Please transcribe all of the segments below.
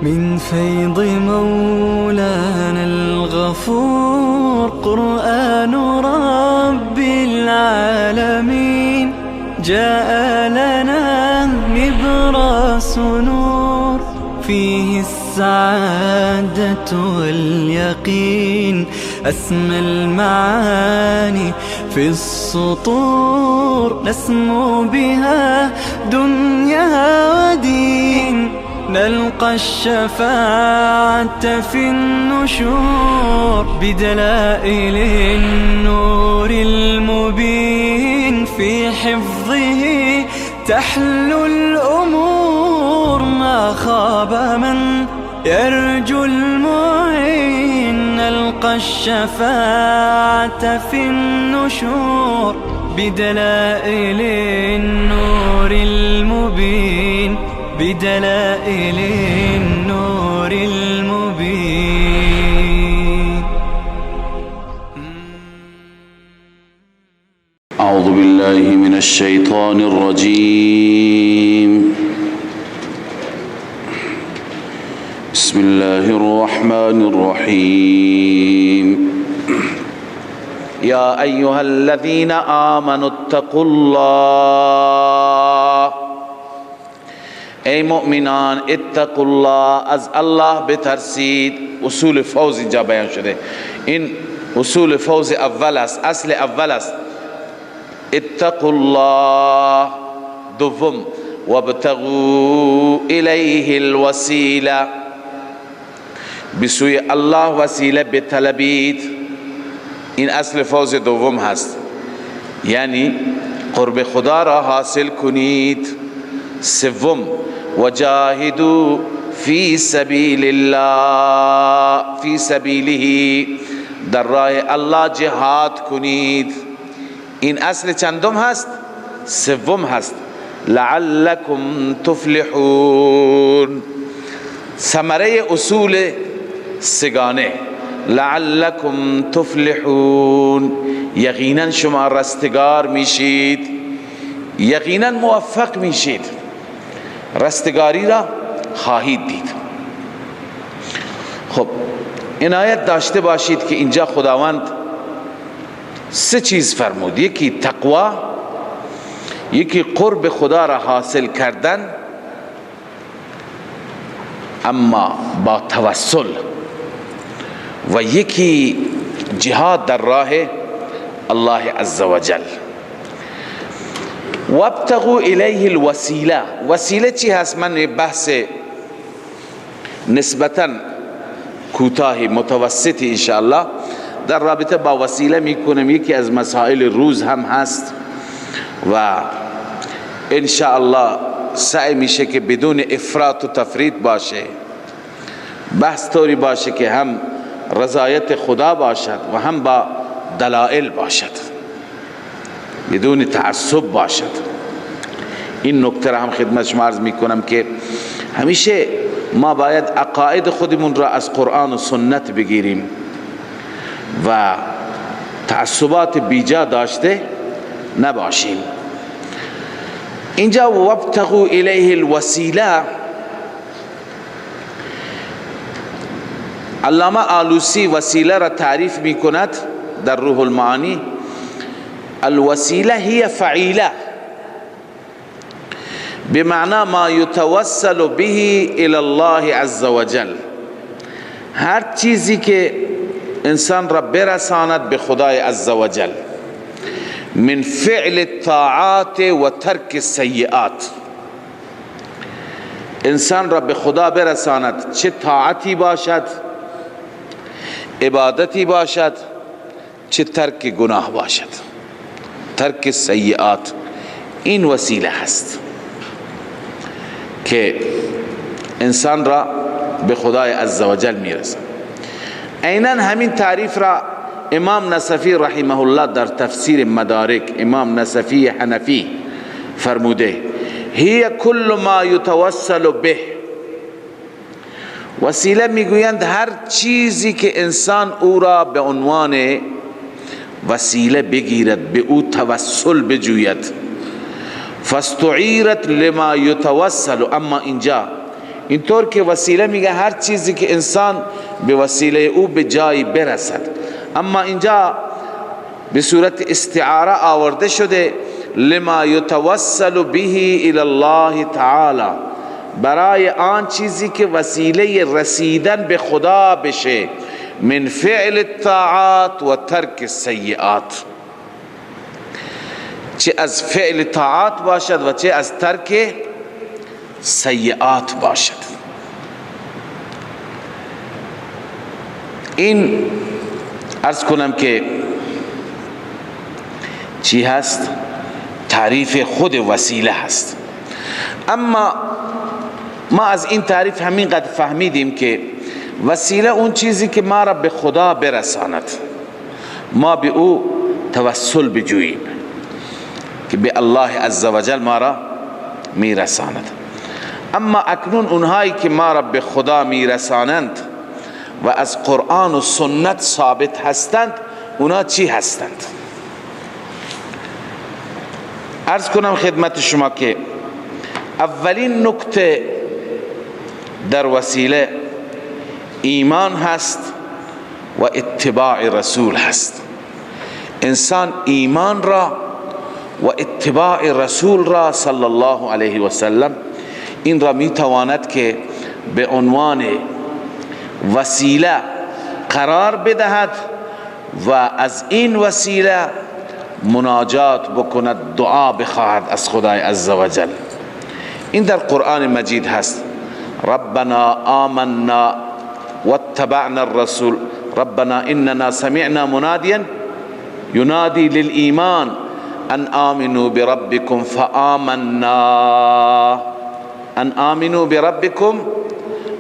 من فيض مولانا الغفور. قرآن رب العالمين جاء لنا نبراس نور، فيه السعادة واليقين، أسمى المعاني في السطور، نسمو بها دنيا ودين، نلقى الشفاعة في النشور، بدلائل النور المبين، في حفظه تحلو الأمور، ما خاب من يرجو المعين، نلقى الشفاعة في النشور، بدلائل النور المبين، بدلائل النور المبين. أعوذ بالله من الشيطان الرجيم. بسم الله الرحمن الرحيم. يا أيها الذين آمنوا اتقوا الله. ای مؤمنان اتقوا الله، از الله بترسید. اصول فوز اینجا بیان شده. این اصول فوز اول است، اصل اول است. اتقوا الله. دوم وابتغوا الیه الوسیله، بسوی الله وسیله بطلبید. این اصل فوز دوم هست، یعنی قرب خدا را حاصل کنید. سوم وجاهدوا فی سبیل الله، فی سبیله، در راه الله جهاد کنید. این اصل چندم هست؟ سوم هست. لعلکم تفلحون، ثمره اصول سگانه. لعلکم تفلحون، یقینا شما رستگار میشید، یقینا موفق میشید، رستگاری را خواهید دید. خب عنایت داشته باشید که اینجا خداوند سه چیز فرمود: یکی تقوا، یکی قرب خدا را حاصل کردن اما با توسل، و یکی جهاد در راه الله عزوجل. وابتغوا الیه الوسیله. وسیله چی هست؟ من بحث نسبتا کوتاهی متوسطی انشاءالله در رابطه با وسیله میکنم. یکی از مسائل روز هم هست و انشاءالله سعی میشه که بدون افراط و تفریط باشه، بحث طوری باشه که هم رضایت خدا باشد و هم با دلائل باشد، بدون تعصب باشد. این نکته را هم خدمت شما عرض میکنم که همیشه ما باید عقاید خودمون را از قرآن و سنت بگیریم و تعصبات بیجا داشته نباشیم. اینجا وابتغوا الیه الوسیله، علامه آلوسی وسیله را تعریف میکند در روح المعانی. الوسیله هي فعیله بمعنى ما يتوسل به الى الله عز وجل. هر چیزی که انسان را برساند به خدای عز وجل، من فعل الطاعات و ترک السیئات، انسان را به خدا برساند، چه طاعتی باشد، عبادتی باشد، چه ترک گناه باشد، ترک سیئات. این وسیله هست که انسان را به خدای عزوجل میرسد. عینا همین تعریف را امام نصفی رحمه الله در تفسیر مدارک، امام نصفی حنفی فرموده: هی کل ما یتوسل به. وسیله میگویند هر چیزی که انسان او را به عنوان وسیله بگیرد، به او توسل بجوید. فاستعیرت لما یتوسل. اما اینجا اینطور که وسیله میگه هر چیزی که انسان به وسیله او به جایی برسد، اما اینجا به صورت استعاره آورده شده لما یتوسل به الی الله تعالی، برای آن چیزی که وسیله رسیدن به خدا بشه، من فعل الطاعات و ترک السیئات، چه از فعل طاعات باشد و چه از ترک سیئات باشد. این عرض کنم که چی هست؟ تعریف خود وسیله هست. اما ما از این تعریف همین قدر فهمیدیم که وسیله اون چیزی که ما را به خدا برساند، ما به او توسل بجوییم که به الله عزوجل ما را میرساند. اما اکنون اونهایی که ما را به خدا میرسانند و از قرآن و سنت ثابت هستند، اونا چی هستند؟ عرض کنم خدمت شما که اولین نکته در وسیله ایمان هست و اتباع رسول هست. انسان ایمان را و اتباع رسول را صلی الله علیه و سلم، این را می تواند که به عنوان وسیله قرار بدهد و از این وسیله مناجات بکند، دعا بخواهد از خدای عزوجل. این در قرآن مجید هست: ربنا آمنا واتبعنا الرسول ربنا اننا سمعنا منادیا ينادي للإيمان ان آمنوا بربكم فآمنا، ان آمنوا بربكم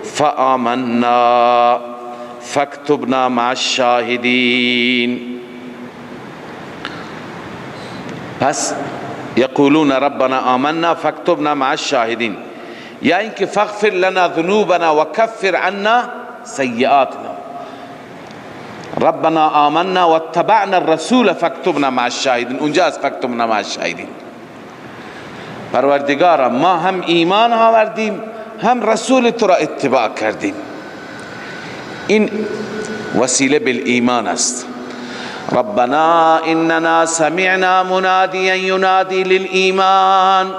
فآمنا فاكتبنا مع الشاهدين. پس یقولون ربنا آمنا فاكتبنا مع الشاهدين، یا اینکه فاغفر لنا ذنوبنا وکفر عنا سیئاتنا، ربنا آمنا واتبعنا الرسول فاكتبنا مع الشاهدين. اونجا از فاكتبنا مع الشاهدين، پروردگارا ما هم ایمان آوردیم هم رسول تو را اتباع کردیم. این وسیله بالایمان است. ربنا اننا سمعنا منادیا ینادی للایمان،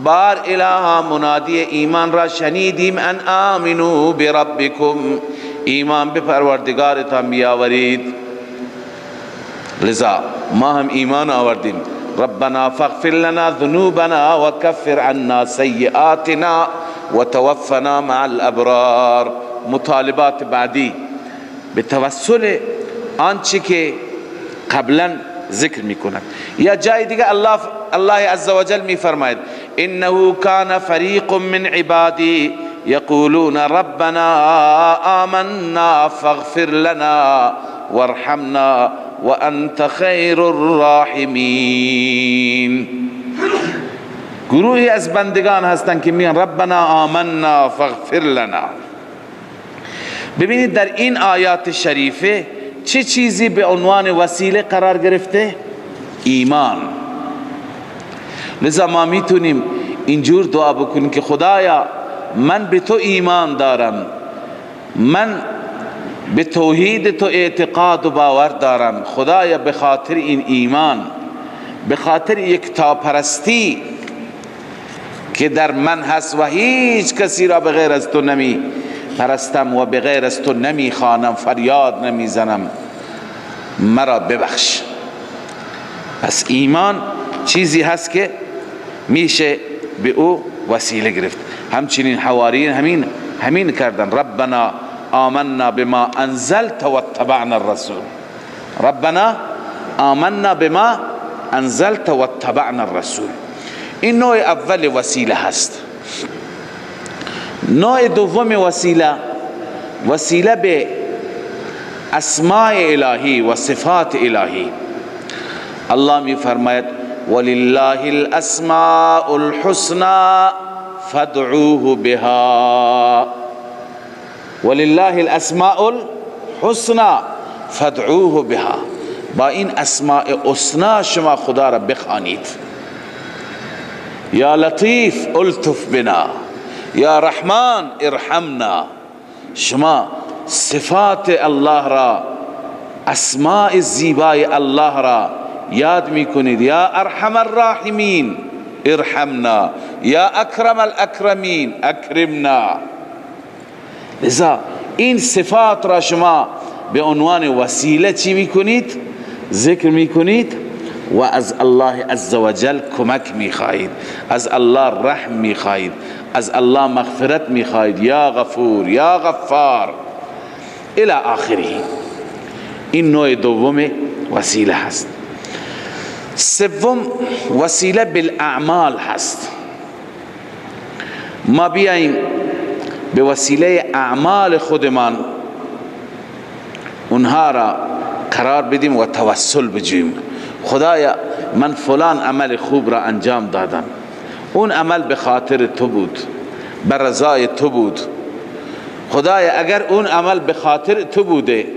بار الها منادی ایمان را شنیدیم، ان آمنوا بربکم، ایمان به پروردگارتان بیاورید. لذا ما هم ایمان آوردیم. ربنا فاغفر لنا ذنوبنا وکفر عنا سیئاتنا وتوفنا مع الابرار. مطالبات بعدی به توسل آنچه که قبلا ذکر میکند. یا جای دیگه الله عزوجل میفرماید انه کان فریق من عبادی یقولون ربنا آمنا فاغفر لنا وارحمنا وانت خیر الراحمین. گروهی از بندگان هستند که میگن ربنا آمنا فاغفر لنا. ببینید در این آیات شریفه چه چیزی به عنوان وسیله قرار گرفته؟ ایمان. لذا ما میتونیم اینجور دعا بکنیم که خدایا من به تو ایمان دارم، من به توحید تو اعتقاد و باور دارم، خدایا به خاطر این ایمان، به خاطر یکتاپرستی که در من هست و هیچ کسی را به غیر از تو نمی پرستم و به غیر از تو نمی خوانم، فریاد نمی زنم، مرا ببخش. پس ایمان چیزی هست که میشه به او وسیله گرفت. همچنین حواریین همین کردن، ربنا آمنا بما انزلت واتبعنا الرسول، ربنا آمنا بما انزلت واتبعنا الرسول. این نوع اول وسیله هست. نوع دوم وسیله، وسیله به اسماء الهی و صفات الهی. الله می فرماید ولله الاسماء الحسنى فادعوه بها، ولله الاسماء الحسنى فادعوه بها. با این اسماء حسنا شما خدا را بخوانید. یا لطیف الطف بنا، یا رحمان ارحمنا. شما صفات الله را، اسماء زیبای الله را یاد میکنید. یا ارحم الراحمین ارحمنا، یا اکرم الاکرمین اکرمنا. لذا این صفات را شما به عنوان وسیله چی میکنید؟ ذکر میکنید و از الله عزوجل کمک میخواهید، از الله رحم میخواهید، از الله مغفرت میخواهید. یا غفور یا غفار الى آخره. این نوع دوم وسیله هست. سوم وسیله بالاعمال هست. ما بیاییم به وسیله اعمال خودمان اونها را قرار بدیم و توسل بجوییم. خدایا من فلان عمل خوب را انجام دادم، اون عمل به خاطر تو بود، به رضای تو بود. خدایا اگر اون عمل به خاطر تو بوده،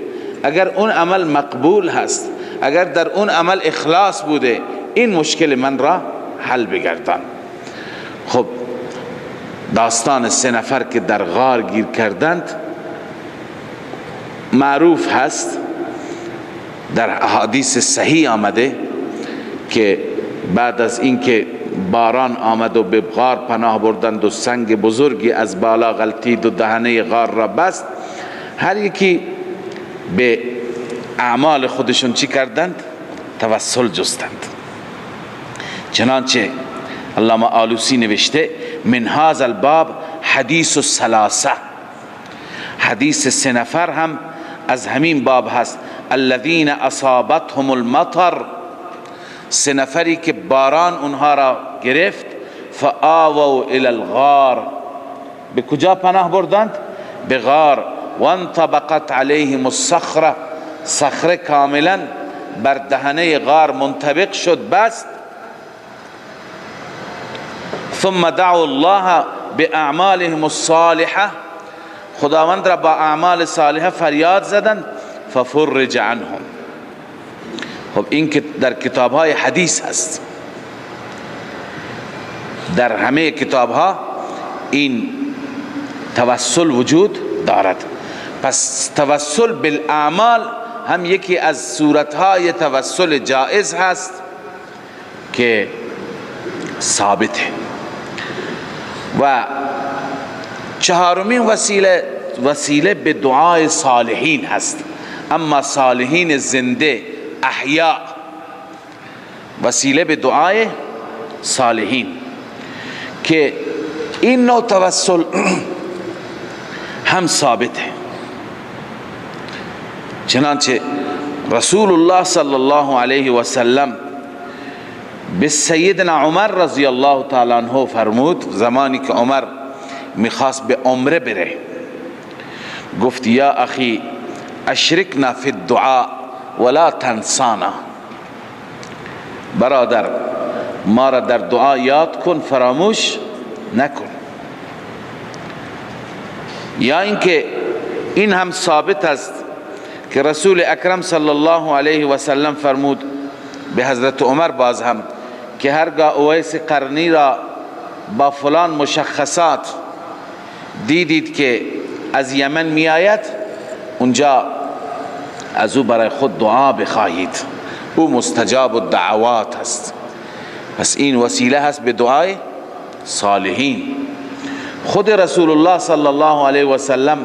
اگر اون عمل مقبول هست، اگر در اون عمل اخلاص بوده، این مشکل من را حل بگردان. خب داستان سه نفر که در غار گیر کردند معروف هست، در احادیث صحیح آمده که بعد از اینکه باران آمد و به غار پناه بردند و سنگ بزرگی از بالا غلتید و دهنه غار را بست، هر یکی به اعمال خودشون چی کردند؟ توسل جستند. چنانچه علامه آلوسی نوشته من هذا الباب حدیث الثلاثه، حدیث سه نفر هم از همین باب هست. الذین اصابتهم المطر، سه نفری که باران اونها را گرفت، فآووا الی الغار، به کجا پناه بردند؟ به غار. وانطبقت علیهم الصخره، صخره کاملا بر دهنه غار منطبق شد، بست. ثم دعوا الله باعمالهم الصالحه، خداوند را با اعمال صالحه فریاد زدند، ففرج عنهم. خب این که در کتاب های حدیث هست، در همه کتاب ها این توسل وجود دارد. پس توسل بالاعمال هم یکی از صورتهای توسل جائز هست که ثابته. و چهارمین وسیله، وسیله به دعای صالحین هست. اما صالحین زنده، احیاء، وسیله به دعای صالحین، که این نوع توسل هم ثابته. چنانچه رسول الله صلی الله علیه و سلم به سیدنا عمر رضی الله تعالی عنه فرمود، زمانی که عمر میخواست به عمره بره، گفت یا اخی اشرکنا فی الدعاء ولا تنسانا، برادر ما را در دعا یاد کن، فراموش نکن. یا اینکه این هم ثابت است که رسول اکرم صلی الله علیه و سلم فرمود به حضرت عمر باز هم که هرگاه اویس قرنی را با فلان مشخصات دیدید که از یمن می آید، اونجا از او برای خود دعا بخواهید، او مستجاب الدعوات است. پس این وسیله هست به دعای صالحین. خود رسول الله صلی الله علیه و سلم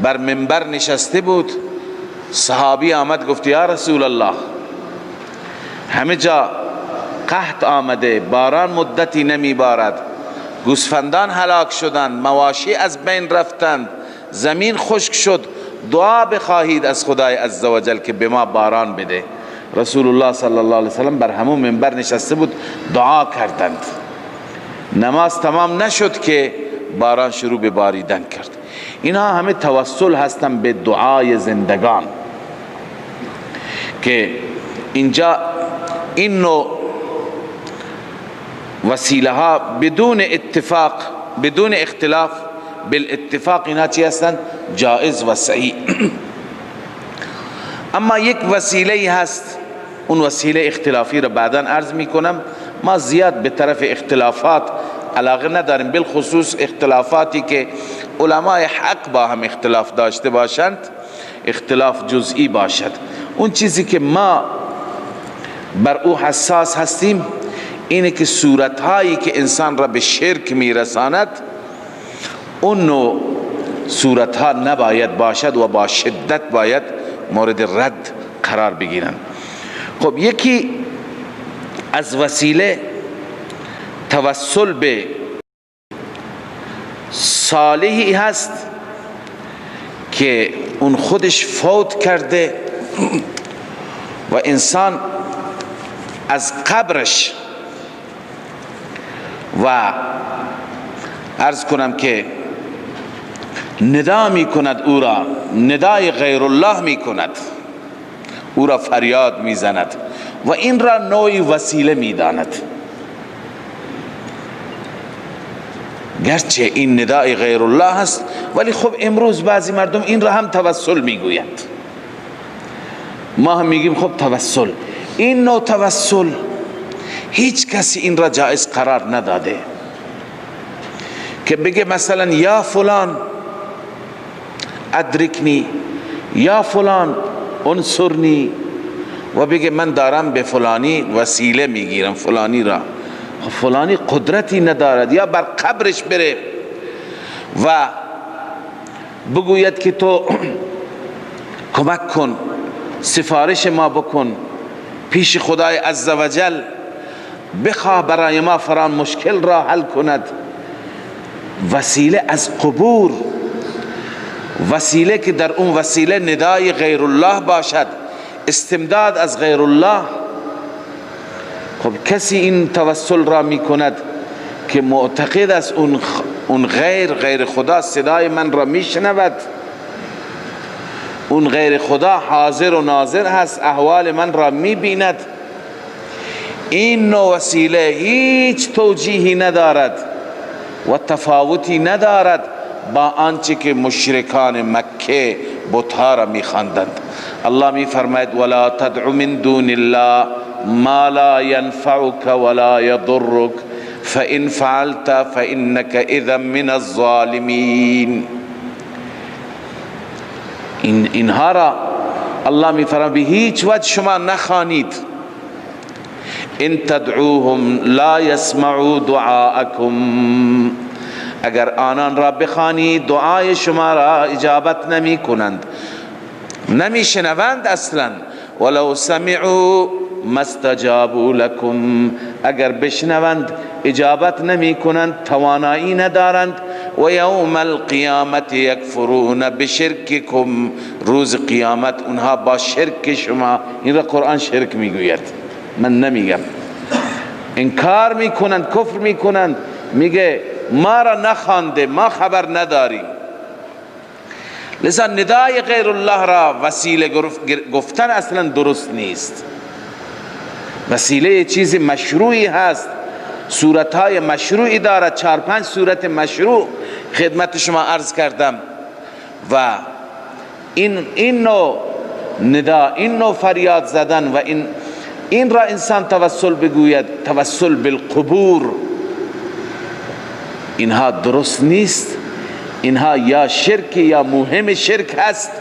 بر منبر نشسته بود، صحابی آمد گفت یا رسول الله همه جا قحط آمده، باران مدتی نمی بارد، گوسفندان هلاک شدند، مواشی از بین رفتند، زمین خشک شد، دعا بخواهید از خدای عزوجل که به ما باران بده. رسول الله صلی الله علیه وسلم بر همون منبر نشسته بود، دعا کردند. نماز تمام نشد که باران شروع به باریدن کرد. اینها همه توسل هستند به دعای زندگان، که اینجا این نوع وسیله ها بدون اتفاق، بدون اختلاف، بالاتفاق اینها چی هستند؟ جائز و صحیح. اما یک وسیله هست، اون وسیله اختلافی را بعدا عرض میکنم. ما زیاد به طرف اختلافات علاقه نداریم، بالخصوص اختلافاتی که علمای حق با هم اختلاف داشته باشند، اختلاف جزئی باشد. اون چیزی که ما بر او حساس هستیم اینه که صورتهایی که انسان را به شرک میرساند اون نوع صورتها نباید باشد و با شدت باید مورد رد قرار بگیرند. خب یکی از وسیله توسل به صالحی هست که اون خودش فوت کرده و انسان از قبرش و عرض کنم که ندا می کند، او را ندای غیر الله می کند، او را فریاد می زند و این را نوعی وسیله می داند. گرچه این ندای غیر الله است، ولی خب امروز بعضی مردم این را هم توسل می گویند. ما هم میگیم خب توسل، این نوع توسل هیچ کسی این را جایز قرار نداده که بگه مثلا یا فلان ادرکنی، یا فلان انصرنی، و بگه من دارم به فلانی وسیله میگیرم، فلانی را، فلانی قدرتی ندارد، یا بر قبرش بره و بگوید که تو کمک کن، سفارش ما بکن پیش خدای عزوجل، بخواه برای ما فران مشکل را حل کند. وسیله از قبور، وسیله که در اون وسیله ندای غیر الله باشد، استمداد از غیر الله. خب کسی این توسل را می کند که معتقد است اون غیر خدا صدای من را می شنود، اون غیر خدا حاضر و ناظر هست، احوال من را می بیند. این نوع وسیله هیچ توجیهی ندارد و تفاوتی ندارد با آنچه که مشرکان مکه بتها را میخواندند. الله میفرماید ولا تدع من دون الله ما لا ينفعك ولا يضرك فإن فعلت فإنك إذا من الظالمین. اینها را الله میفرماید به هیچ وجه شما نخوانید. ان تدعوهم لا يسمعوا دعاءكم، اگر آنان را بخوانید دعای شما را اجابت نمی کنند، نمی شنوند اصلا. ولو سمعوا ما استجابوا لكم، اگر بشنوند اجابت نمی کنند، توانایی ندارند. و یوم القیامت یکفرون بشرککم، روز قیامت اونها با شرک شما، این را قرآن شرک میگوید، من نمیگم، انکار میکنند، کفر میکنند، میگه ما را نخوانده، ما خبر نداریم. لذا ندای غیر الله را وسیله گفتن اصلا درست نیست. وسیله چیز مشروعی هست، صورتهای مشروعی دارد، 4-5 صورت مشروع خدمت شما عرض کردم. و این نوع ندا، این نوع فریاد زدن و این را انسان توسل بگوید، توسل بالقبور، اینها درست نیست. اینها یا شرک یا مهم شرک هست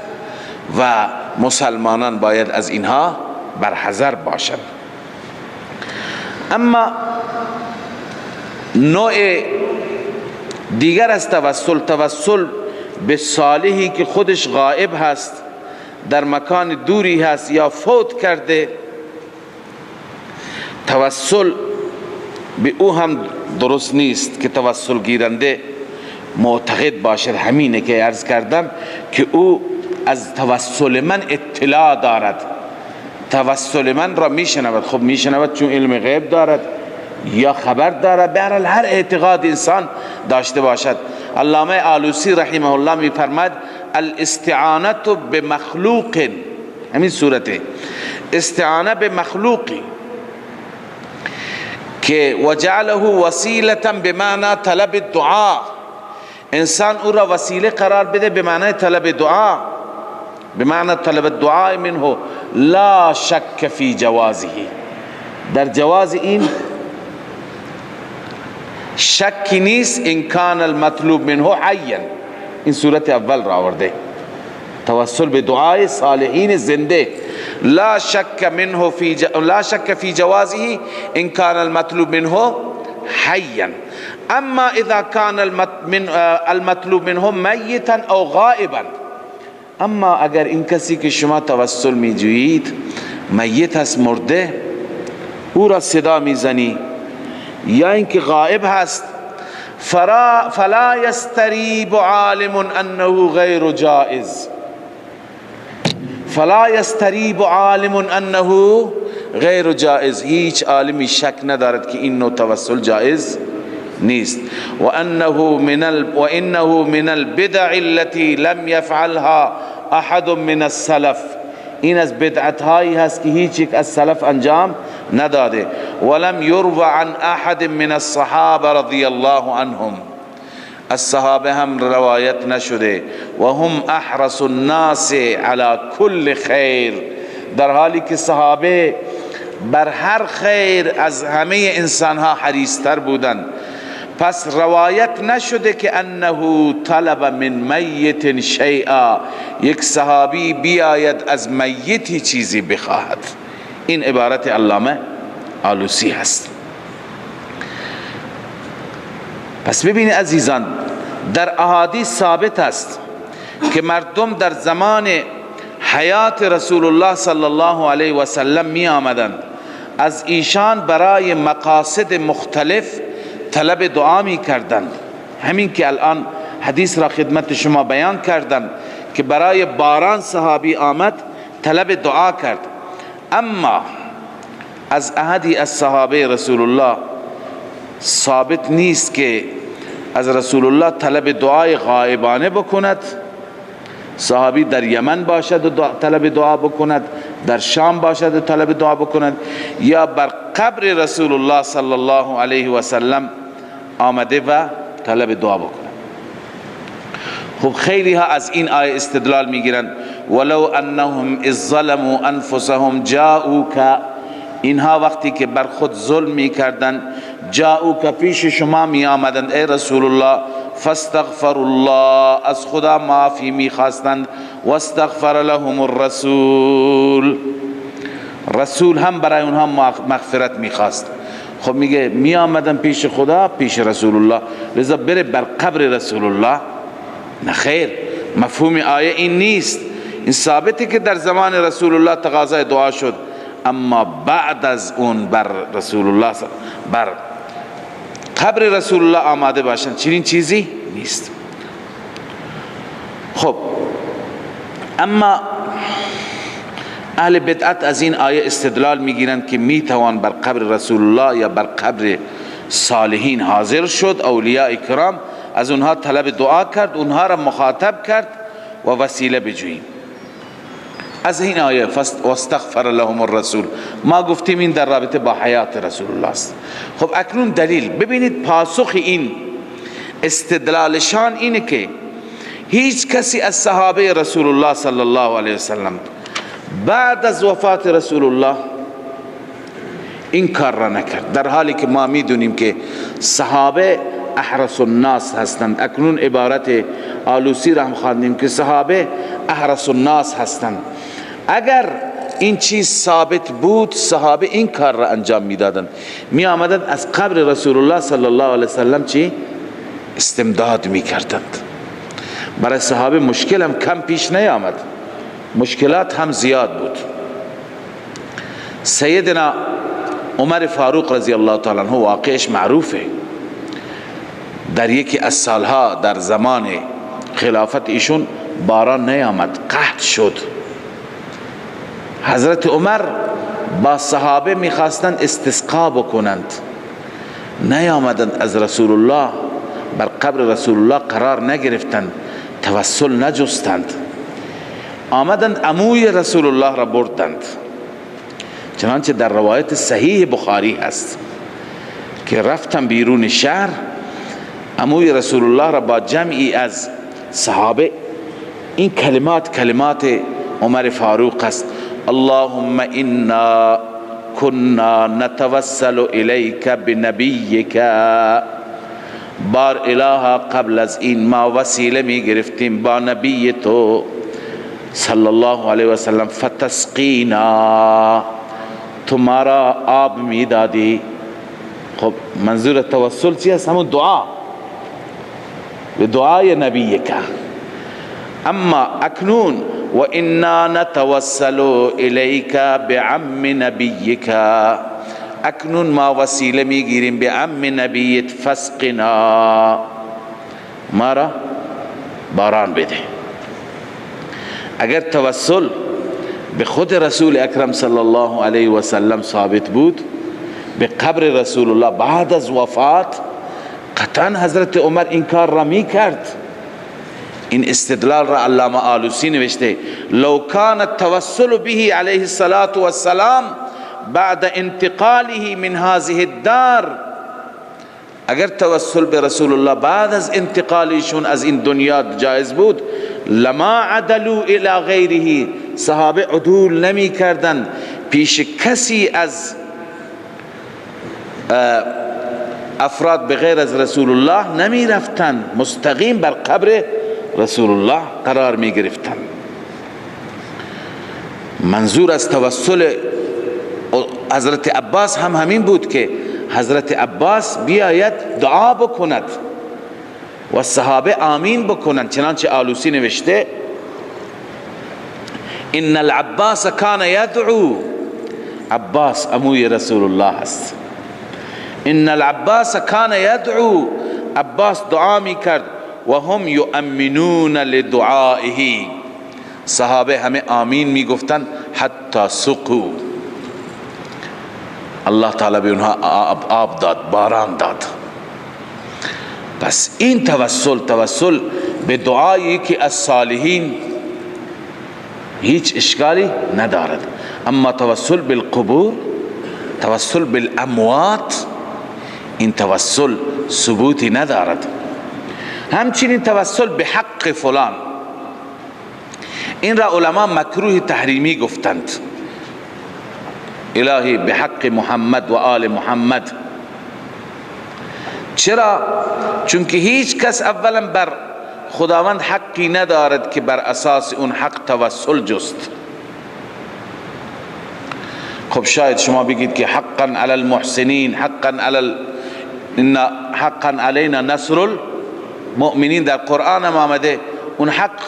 و مسلمانان باید از اینها برحذر باشند. اما نوع دیگر از توسل، توسل به صالحی که خودش غائب هست، در مکان دوری هست یا فوت کرده، توسل به او هم درست نیست که توسل گیرنده معتقد باشد. همینه که عرض کردم که او از توسل من اطلاع دارد، توسل من را میشنود. خب میشنود چون علم غیب دارد یا خبر دارد. به هر حال هر اعتقاد انسان داشته باشد. علامه آلوسی رحمه الله میفرماد الاستعانه بمخلوق، همین صورته، استعانه بمخلوقی که وجعله وسیله بمعنی طلب الدعاء، انسان او را وسیله قرار بده به معنی طلب دعا، بمعنی طلب الدعاء منه لا شک فی جوازه، در جواز این شکی نیست ان کان المطلوب منه حیا. این صورت اول را آورده، توسل به دعای صالحین زنده. لا شک منه فی لا شک فی جوازه ان کان المطلوب منه حیا. اما اذا کان المطلوب منه میتا او غائبا، اما اگر این کسی که شما توسل می جویید میت هست، مرده، او را صدا میزنی، یا اینکه غائب هست، فلا یستریب عالم انه غیر جائز، فلا یستریب عالم انه غیر جائز، هیچ عالمی شک ندارد که این نوع توسل جائز نیست. و انه من البدع التي لم يفعلها احد من السلف، این از بدعت هایی هست که هیچ یک از سلف انجام نداده. ولم يروى عن احد من الصحابه رضی الله عنهم، از صحابه هم روایت نشده. و هم احرص الناس على كل خیر، در حالی که صحابه بر هر خیر از همه انسانها حریصتر بودند. پس روایت نشده که انه طلب من میت شیئا، یک صحابی بیاید از میتی چیزی بخواهد. این عبارت علامه آلوسی هست. پس ببینید عزیزان، در احادیث ثابت است که مردم در زمان حیات رسول الله صلی الله علیه و سلم می آمدند، از ایشان برای مقاصد مختلف طلب دعا می کردند. همین که الان حدیث را خدمت شما بیان کردم که برای باران صحابی آمد طلب دعا کرد. اما از احدی از صحابه رسول الله ثابت نیست که از رسول الله طلب دعای غائبانه بکند. صحابی در یمن باشد و طلب دعا بکند، در شام باشد و طلب دعا بکند، یا بر قبر رسول الله صلی الله علیه و سلم آمده و طلب دعا بکند. خب خیلی ها از این آیه استدلال میگیرند، ولو انهم اذ ظلموا انفسهم جاءوک، اینها وقتی که بر خود ظلم میکردند، جاءوک پیش شما می آمدند ای رسول الله، فاستغفر الله، از خدا معافی میخواستند، واستغفر لهم الرسول، رسول هم برای اونها مغفرت میخواست. خب میگه می آمدن پیش خدا، پیش رسول الله، لذا بره بر قبر رسول الله؟ نه خیر، مفهوم آیه این نیست. این ثابته که در زمان رسول الله تقاضای دعا شد، اما بعد از اون بر رسول الله، بر قبر رسول الله آماده باشند، چنین چیزی نیست. خب اما اهل بدعت از این آیه استدلال میگیرند که میتوان بر قبر رسول الله یا بر قبر صالحین حاضر شد، اولیاء کرام، از اونها طلب دعا کرد، اونها را مخاطب کرد و وسیله بجوییم. از این آیه واستغفر لهم الرسول، ما گفتیم این در رابطه با حیات رسول الله است. خب اکنون دلیل ببینید، پاسخ این استدلالشان اینه که هیچ کسی از صحابه رسول الله صلی الله علیه وسلم بعد از وفات رسول الله این کار را نکرد، در حالی که ما میدونیم که صحابه احرص الناس هستند. اکنون عبارت آلوسی را هم خواندیم که صحابه احرص الناس هستند. اگر این چیز ثابت بود صحابه این کار را انجام میدادند، می آمدند از قبر رسول الله صلی الله علیه وسلم چی استمداد می کردند. برای صحابه مشکل هم کم پیش نیامد، مشکلات هم زیاد بود. سیدنا عمر فاروق رضی الله تعالی عنہ واقعش معروفه، در یکی از سالها در زمان خلافت ایشون باران نیامد، قحط شد. حضرت عمر با صحابه میخواستند استسقا بکنند، نیامدند از رسول الله، بر قبر رسول الله قرار نگرفتند، توسل نجستند، آمدند عموی رسول الله را بردند. چنانچه در روایت صحیح بخاری هست که رفتن بیرون شهر، عموی رسول الله را با جمعی از صحابه، این کلمات کلمات عمر فاروق است، اللهم انا كنا نتوسل الیک بنبیک بار الها قبل از این ما وسیله می گرفتیم با نبی تو صلی الله علیه و سلم، فتسقینا، تو ما را آب می دادی. خب منظور توسل چی است؟ همون دعا، به دعای نبی که. اما اکنون و انا نتوسل الیک بعم نبیک، اکنون ما وسیله میگیریم به عم نبیت، فسقنا، ما را باران بده. اگر توسل به خود رسول اکرم صلی الله علیه و سلم ثابت بود، به قبر رسول الله بعد از وفات، قطعا حضرت عمر این کار را می کرد. این استدلال را علامه آلوسی نوشته، لو کان التوسل به علیه الصلاة والسلام بعد انتقاله من هذه الدار، اگر توسل به رسول الله بعد از انتقالشون از این دنیا جایز بود، لما عدلوا الى غیره، صحابه عدول نمی کردن پیش کسی از افراد بغیر از رسول الله نمی رفتن، مستقیم بر قبر رسول الله قرار می گرفتن. منظور از توسل حضرت عباس هم همین بود که حضرت عباس بیاید دعا بکند و صحابه آمین بکنند، چنانچه آلوسی نوشته ان العباس کان یدعو، عباس عموی رسول الله است، ان العباس کان یدعو، عباس دعا می کرد، و هم یؤمنون لدعائه، صحابه همه آمین می گفتند، حتی سقو، الله تعالی به اونها آب داد، باران داد. پس این توسل، توسل به دعایی که از صالحین هیچ اشکالی ندارد. اما توسل بالقبور، توسل بالاموات، این توسل ثبوتی ندارد. همچنین توسل به حق فلان، این را علما مکروه تحریمی گفتند. الهی به حق محمد و آل محمد. چرا؟ چون که هیچ کس اولا بر خداوند حقی ندارد که بر اساس اون حق توسل جست. خب شاید شما بگید که حقا علی المحسنین، حقا علی حقا علینا نصر المؤمنین، در قرآن هم آمده اون حق،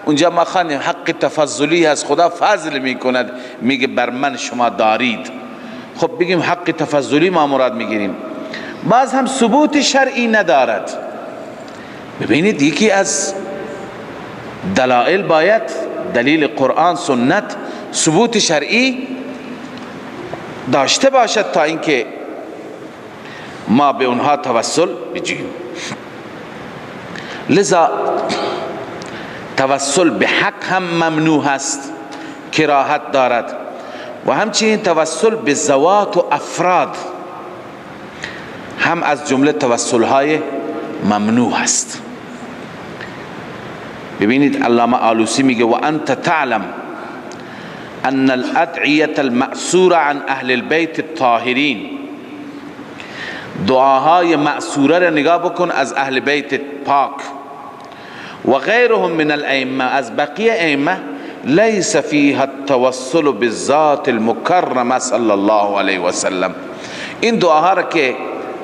اونجا ما خواندیم حق تفضلی هست، خدا فضل میکند، میگه بر من شما دارید. خب بگیم حق تفضلی ما مراد میگیریم، باز هم ثبوت شرعی ندارد. ببینید یکی از دلائل باید دلیل قرآن سنت ثبوت شرعی داشته باشد تا اینکه ما به اونها توسل بجوییم. لذا توسل به حق هم ممنوع هست، کراهت دارد، و همچنین توسل به ذوات و افراد هم از جمله توسل های ممنوع هست. ببینید علامه آلوسی میگه و انت تعلم ان الادعیه المأثوره عن اهل البیت الطاهرین، دعاهای مأثوره را نگاه بکن از اهل بیت پاک، و غیرهم من الائمه، از بقیه ائمه، لیس فیها التوسل بالذات المکرمه صلی الله علیه و سلم. این دعاها را که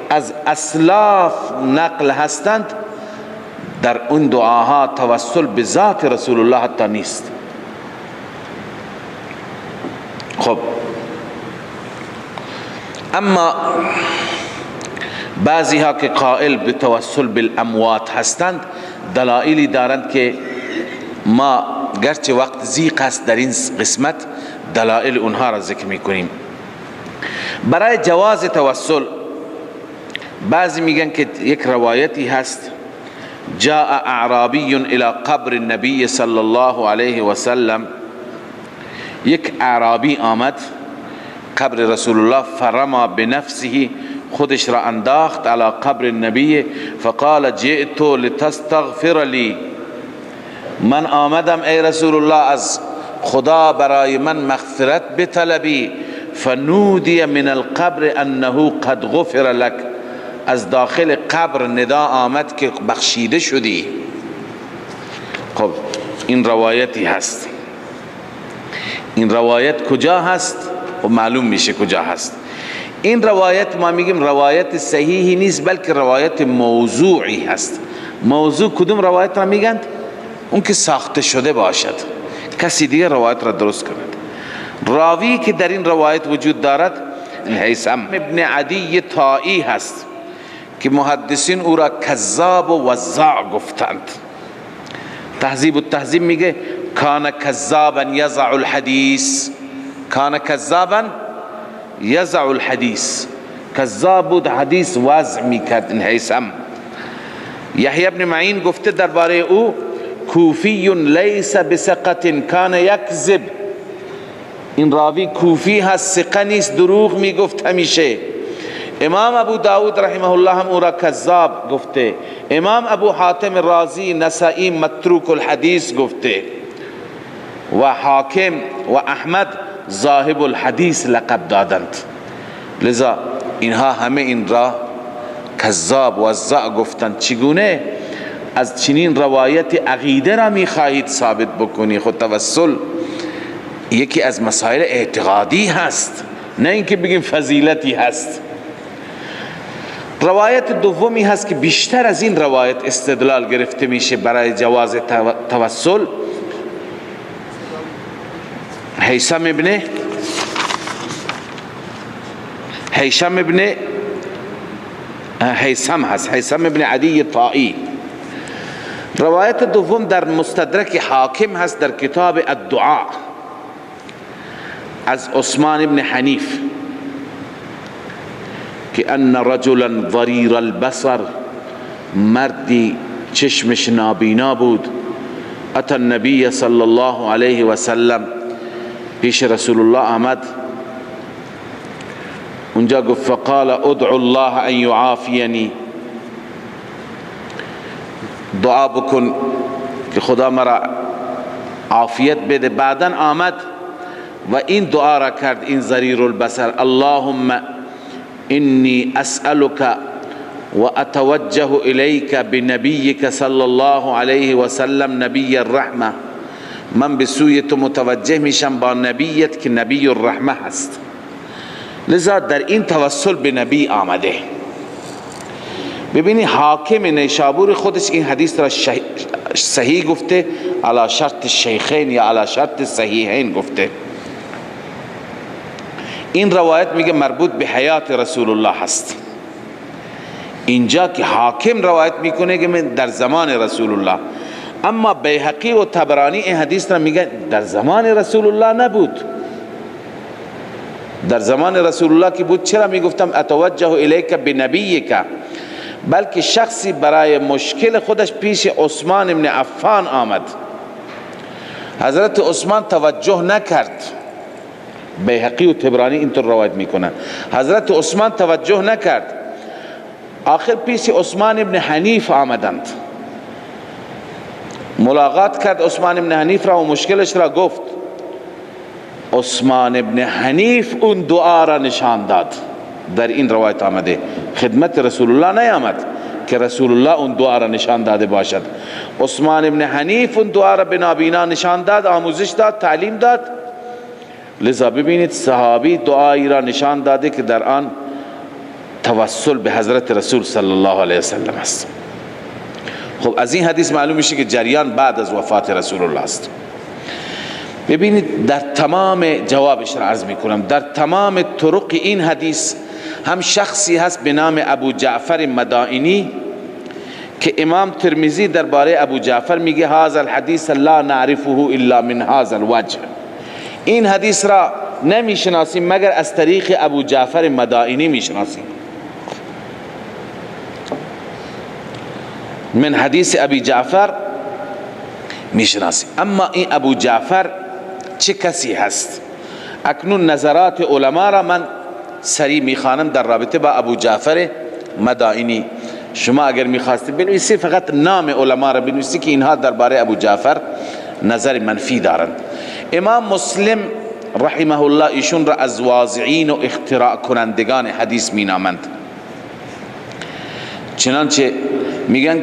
از اسلاف نقل هستند، در اون دعاها توسل به ذات رسول الله حتی نیست. خب اما بعضی ها که قائل به توسل بالاموات هستند، دلائلی دارند که ما گرچه وقت ضیق است در این قسمت دلائل اونها را ذکر میکنیم. برای جواز توسل بعضی میگن که یک روایتی هست، جاء اعرابی الى قبر النبی صلی الله علیه و سلم، یک اعرابی آمد قبر رسول الله، فرما بنفسه، خودش را انداخت علی قبر النبی، فقال جئت لتستغفر لی، من آمدم ای رسول الله از خدا برای من مغفرت بطلبی، فنودی من القبر انه قد غفر لك، از داخل قبر ندا آمد که بخشیده شدی. خب این روایتی هست. این روایت کجا هست؟ خب معلوم میشه کجا هست. این روایت ما میگیم روایت صحیحی نیست، بلکه روایت موضوعی هست. موضوع کدوم روایت را میگند؟ اون که ساخته شده باشد، کسی دیگه روایت را درست کند. راوی که در این روایت وجود دارد هیثم ابن عدی طائی هست که محدثین او را کذاب و وضاع گفتند. تهذیب التهذیب میگه کان کذابا یضع الحدیث، کان کذابا یضع الحدیث، کذاب بود، حدیث وضع میکرد این هیثم. یحیی ابن معین گفته درباره او کوفی لیس بثقة کان یکذب. این راوی کوفی هست، ثقه نیست، دروغ میگفت همیشه. امام ابو داود رحمه الله هم او را کذاب گفته. امام ابو حاتم رازی، نسائی متروک الحدیث گفته و حاکم و احمد ذاهب الحدیث لقب دادند. لذا اینها همه این را کذاب و وضاع گفتند. چگونه از چنین روایت عقیده را میخواهید ثابت بکنی؟ خود توسل یکی از مسائل اعتقادی هست، نه اینکه بگیم فضیلتی هست. روایت دومی هست که بیشتر از این روایت استدلال گرفته میشه برای جواز توسل. هیثم ابن هیثم هست، هیثم ابن عدی طائی. روایت دوم در مستدرک حاکم هست، در کتاب الدعاء، از عثمان ابن حنیف که ان رجلا ضریر البصر، مردی چشمش نابینا بود، اتى النبی صلی الله علیه و سلم، پیش رسول الله آمد، اونجا گفت فقال ادعو الله ان یعافینی، دعا بکن که خدا مرا عافیت بده. بعدا آمد و این دعا را کرد، این ضریر البصر، اللهم انی اسألك و اتوجه الیک بنبیک صلی الله علیه و سلم نبی الرحمه، من به سوی تو متوجه میشم با نبیت که نبی الرحمه هست. لذا در این توسل به نبی آمده. ببینی حاکم نیشابور خودش این حدیث را صحیح گفته، علی شرط الشیخین یا علی شرط صحیحین گفته. این روایت میگه مربوط به حیات رسول الله هست. اینجا که حاکم روایت میکنه که در زمان رسول الله، اما بیهقی و طبرانی این حدیث را میگه در زمان رسول الله نبود. در زمان رسول الله که بود چرا میگفتم اتوجه الیک بنبیک؟ بلکه شخصی برای مشکل خودش پیش عثمان ابن عفان آمد، حضرت عثمان توجه نکرد. بیهقی و طبرانی اینطور روایت میکنن، حضرت عثمان توجه نکرد، آخر پیش عثمان ابن حنیف آمدند، ملاقات کرد عثمان ابن حنیف را و مشکلش را گفت. عثمان ابن حنیف اون دعا را نشان داد. در این روایت آمده خدمت رسول الله نیامد که رسول الله اون دعا را نشان داده باشد. عثمان ابن حنیف اون دعا را به نابینا نشان داد، آموزش داد، تعلیم داد. لذا ببینید صحابی دعایی را نشان داده که در آن توسل به حضرت رسول صلی الله علیه وسلم است. خب از این حدیث معلوم میشه که جریان بعد از وفات رسول الله است. ببینید در تمام جوابش را عرض میکنم، در تمام طرق این حدیث هم شخصی هست به نام ابو جعفر مدائنی که امام ترمذی درباره ابو جعفر میگه هذا الحدیث لا نعرفه الا من هذا الوجه، این حدیث را نمیشناسیم مگر از طریق ابو جعفر مدائنی میشناسیم. من حدیث ابی جعفر میشناسیم. اما این ابو جعفر چه کسی هست؟ اکنون نظرات علما را من سریع میخوانم در رابطه با ابو جعفر مدائنی. شما اگر میخواستید بنویسی فقط نام علما را بنویسی که اینها درباره ابو جعفر نظر منفی دارند. امام مسلم رحمه الله ایشون را از واضعین و اختراع کنندگان حدیث مینامند. چنانچه میگن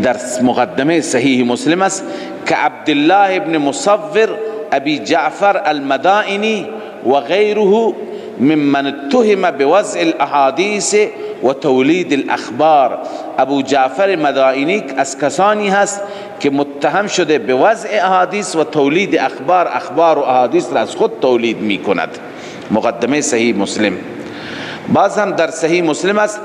در مقدمه صحیح مسلم است که عبدالله ابن مصور ابی جعفر المدائنی و غیره ممن اتهم بوضع الاحادیث و تولید الاخبار. ابو جعفر مدائنی از کسانی هست که متهم شده به وضع احادیث و تولید اخبار، اخبار و احادیث را از خود تولید می کند. مقدمه صحیح مسلم. باز هم در صحیح مسلم است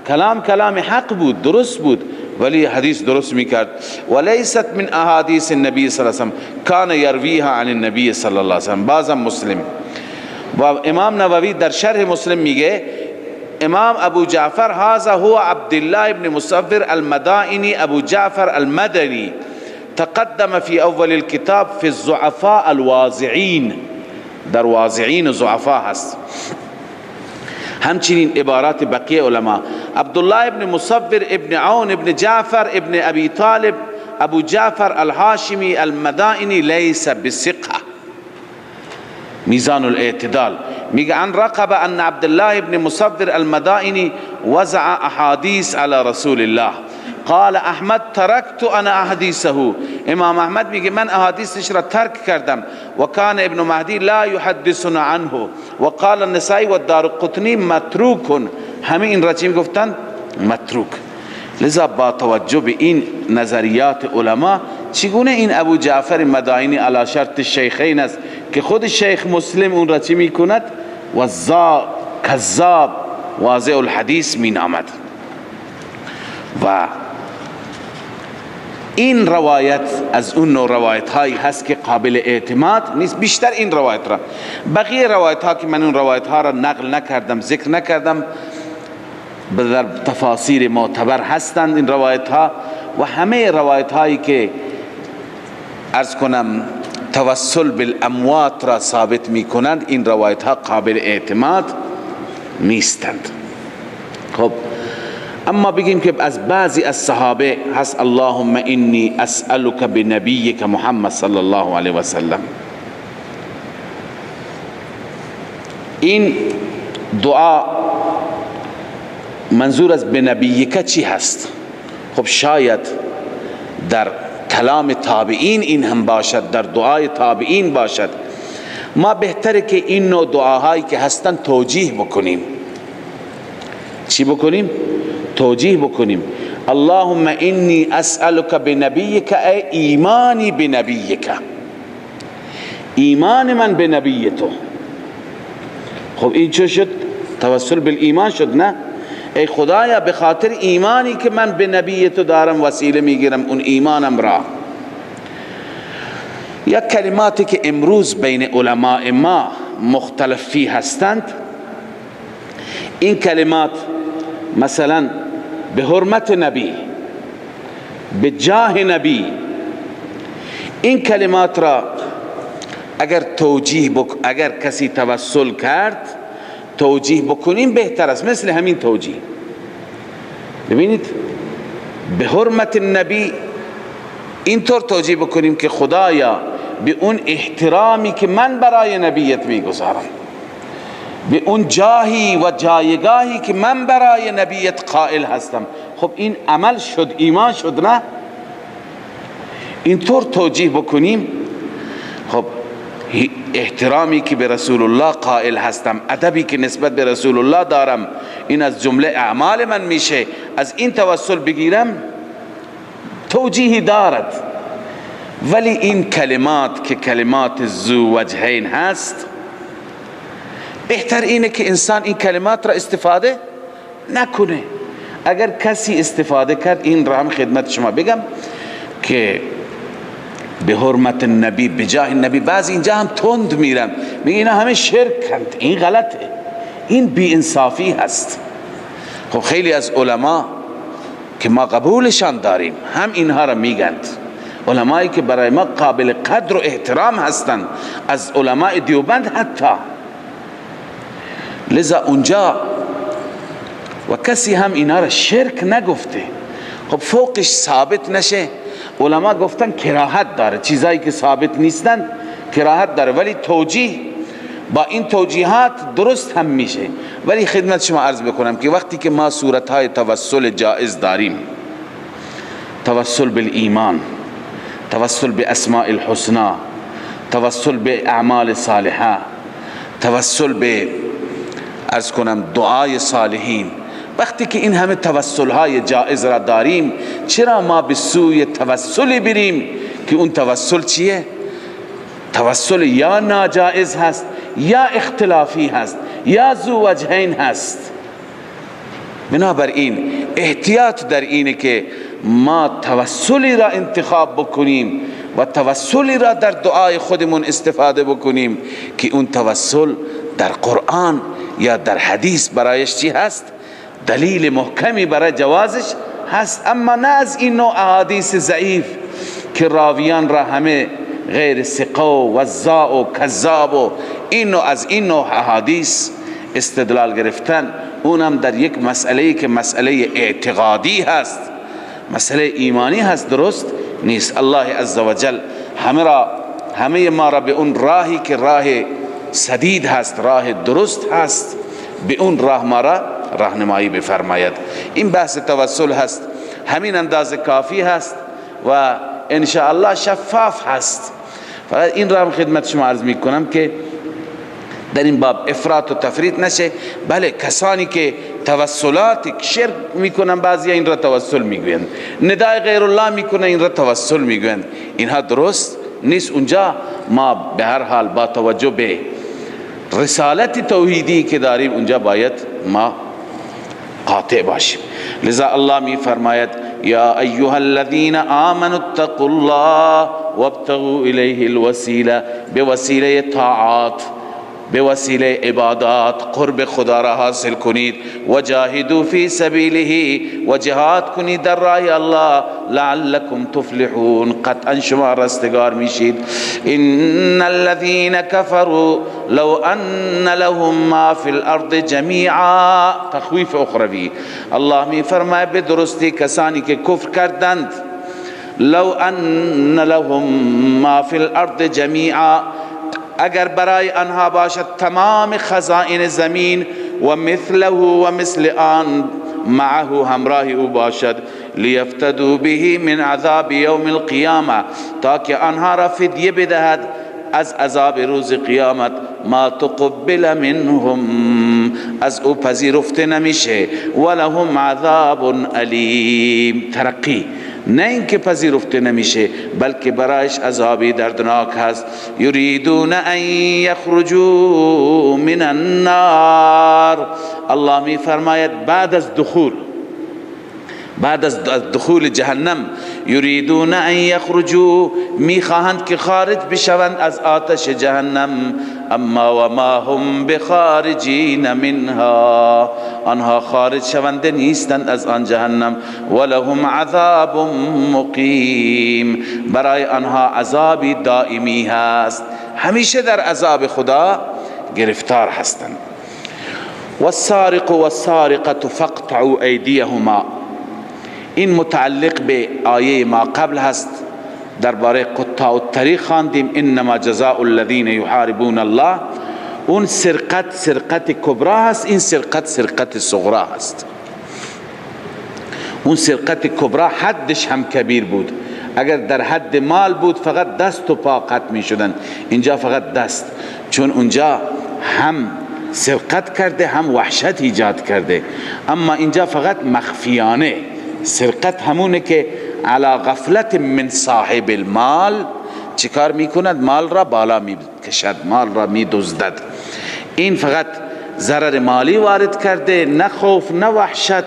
کلام کلام حق بود، درست بود، ولی حدیث درست میکرد. ولیست من احادیث النبی صلی الله علیه وسلم کان یرویها عن النبی صلی الله علیه وسلم. باز هم مسلم. و امام نووی در شرح مسلم میگه امام ابو جعفر هذا هو عبد الله ابن مصور المدائنی ابو جعفر المدنی تقدم في اول الكتاب في الضعفاء الواضعین. در واضعین و ضعفاء هست. همچنین عبارات بقیه علما، عبدالله ابن مصور ابن عون ابن جعفر ابن ابی طالب ابو جعفر الهاشمی المدائنی لیس بثقه. میزان الاعتدال میگه عن رقب ان عبدالله ابن مصور المدائنی وضع احادیث علی رسول الله قال احمد ترکت انا احادیثه. امام احمد میگه من احادیثش را ترک کردم. و کان ابن مهدی لا یحدثنا عنه و قال النسائی و الدارقطنی متروک. همه این را چی میگفتن؟ متروک. لذا با توجه به این نظریات علما چگونه این ابو جعفر مدائنی علی شرط الشیخین است که خود شیخ مسلم اون را چی میکند؟ وضاع، کذاب، واضع الحدیث می نامد. و این روایت از اون نوع روایت هایی هست که قابل اعتماد نیست، بیشتر این روایت را. بقیه روایت ها که من اون روایت ها را نقل نکردم، ذکر نکردم، در تفاسیر معتبر هستند این روایت ها. و همه روایت هایی که عرض کنم توسل بالاموات را ثابت می کنند، این روایت ها قابل اعتماد نیستند. خب اما بگیم که از بعضی از صحابه هست اللهم انی اسألک بنبیک محمد صلی الله علیه و سلم. این دعا منظور از بنبیک چی هست؟ خب شاید در کلام تابعین این هم باشد، در دعای تابعین باشد. ما بهتره که این نوع دعاهایی که هستن توجیه بکنیم. چی بکنیم؟ توجیه بکنیم. اللهم انی اسألک بنبیک، ای ایمانی بنبیک، ایمان من به نبی تو. خب این چه شد؟ توسل بالایمان شد، نه؟ ای خدایا به خاطر ایمانی که من به نبی تو دارم وسیله میگیرم اون ایمانم را. یک کلماتی که امروز بین علماء ما مختلفی هستند، این کلمات مثلا به حرمت نبی، به جاه نبی، این کلمات را اگر توجیه اگر کسی توسل کرد توجیه بکنیم بهتر است. مثل همین توجیه، ببینید به حرمت نبی اینطور توجیه بکنیم که خدایا به اون احترامی که من برای نبیت میگذارم، به اون جاهی و جایگاهی که من برای نبیت قائل هستم. خب این عمل شد، ایمان شد، نه؟ اینطور توجیه بکنیم. خب احترامی که به رسول الله قائل هستم، ادبی که نسبت به رسول الله دارم، این از جمله اعمال من میشه، از این توسل بگیرم توجیهی دارد. ولی این کلمات که کلمات ذو وجهین هست، بهتر اینه که انسان این کلمات را استفاده نکنه. اگر کسی استفاده کرد، این را هم خدمت شما بگم که به حرمت النبی، به جاه النبی، بعضی اینجا هم تند میرم میگه اینا همه شرکند. این غلطه، این بی انصافی هست. خب خیلی از علما که ما قبولشان داریم هم اینها را میگند، علمایی که برای ما قابل قدر و احترام هستند، از علمای دیوبند حتی. لذا اونجا و کسی هم اینا را شرک نگفته. خب فوقش ثابت نشه، علما گفتن کراهت داره، چیزایی که ثابت نیستن کراهت داره، ولی توجیه با این توجیهات درست هم میشه. ولی خدمت شما عرض بکنم که وقتی که ما صورتهای توسل جائز داریم، توسل بالایمان، توسل به اسماء الحسنا، توسل به اعمال صالحه، توسل به عرض کنم دعای صالحین، وقتی که این همه توسل های جائز را داریم، چرا ما به سوی توسلی بریم که اون توسل چیه؟ توسل یا ناجائز هست، یا اختلافی هست، یا ذو وجهین هست. بنابراین احتیاط در اینه که ما توسلی را انتخاب بکنیم و توسلی را در دعای خودمون استفاده بکنیم که اون توسل در قرآن یا در حدیث برایش چی هست؟ دلیل محکمی برای جوازش هست. اما نه از این نوع احادیث ضعیف که راویان را همه غیر ثقه و وضاع و کذاب و این نوع از این نوع احادیث استدلال گرفتن، اونم در یک مسئله که مسئله اعتقادی هست، مسئله ایمانی هست، درست نیست. الله عزوجل همه ما را به اون راهی که راه سدید هست، راه درست هست، به اون راه ما را راهنمایی بفرماید. این بحث توسل هست، همین اندازه کافی هست و انشاءالله شفاف هست. فقط این را هم خدمت شما عرض میکنم که در این باب افراط و تفریط نشه. بله، کسانی که توسلات شرک میکنن، بعضی این را توسل میگویند، ندای غیر الله میکنن، این را توسل میگویند، اینها درست نیست. اونجا ما به هر حال با توجه به رسالت توحیدی که داریم، اونجا باید ما قاطع باشیم. لذا الله می فرماید یا ایها الذین آمنوا اتقوا الله وابتغوا الیه الوسیله، به وسیله طاعات، به وسیله عبادات قرب خدا را حاصل کنید، و جاهدوا فی سبیله، و جهاد کنید در راه الله، لعلکم تفلحون، قطعا شما رستگار میشید. ان الذین کفروا لو ان لهم ما فی الارض جمیعا، تخویف اخروی. الله می فرماید به درستی کسانی که کفر کردند، لو ان لهم ما فی الارض جمیعا، اگر برای آنها باشد تمام خزائن زمین، و مثله و مثل آن معه، همراه او باشد، لیفتدوا به من عذاب یوم القیامه، تا که آنها را فدیه بدهد از عذاب روز قیامت، ما تقبل منهم، از او پذیرفته نمیشه، ولهم عذاب الیم. ترقی، نه اینکه پذیرفته نمیشه، بلکه برایش عذابی دردناک هست. یریدون ان یخرجوا من النار، الله می فرماید بعد از دخول، بعد از دخول جهنم، یریدون ان یخرجوا، میخواهند که خارج بشوند از آتش جهنم، اما و ما هم بخارجین منها، آنها خارج شونده نیستند از آن جهنم، ولهم عذاب مقیم، برای آنها عذابی دائمی هست، همیشه در عذاب خدا گرفتار هستند. والسارق والسارقة فاقطعوا ایدیهما، این متعلق به آیه ما قبل هست، درباره قطاع الطریق خواندیم، انما جزاء الذین یحاربون الله. اون سرقت، سرقت کبرا هست، این سرقت سرقت صغرا هست. اون سرقت کبرا حدش هم کبیر بود، اگر در حد مال بود فقط دست و پا قطع می شدن، اینجا فقط دست، چون اونجا هم سرقت کرده هم وحشت ایجاد کرده، اما اینجا فقط مخفیانه. سرقت همونه که علی غفلت من صاحب المال چیکار میکند؟ مال را بالا میکشد، مال را میدزدد. این فقط ضرر مالی وارد کرده، نه خوف نه وحشت،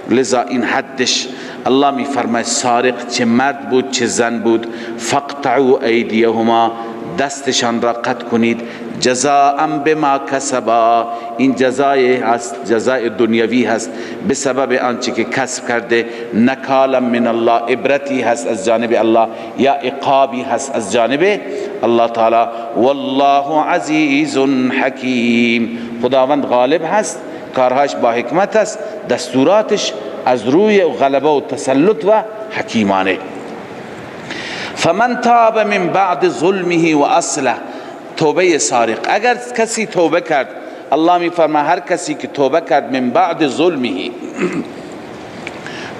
لذا این حدش الله میفرماید سارق چه مرد بود چه زن بود، فقطعوا ایدیهما، دستشان را قطع کنید، جزاء بما کسبا، این جزای هست، جزای دنیوی هست به سبب آنچه که کسب کرده، نکالا من الله، عبرتی هست از جانب الله یا عقابی هست از جانب الله تعالی. والله عزیز حکیم، خداوند غالب هست، کارهاش با حکمت است، دستوراتش از روی غلبه و تسلط و حکیمانه. فمن تاب من بعد ظلمه و اصلح، توبه سارق، اگر کسی توبه کرد، الله می فرما هر کسی که توبه کرد من بعد ظلمه،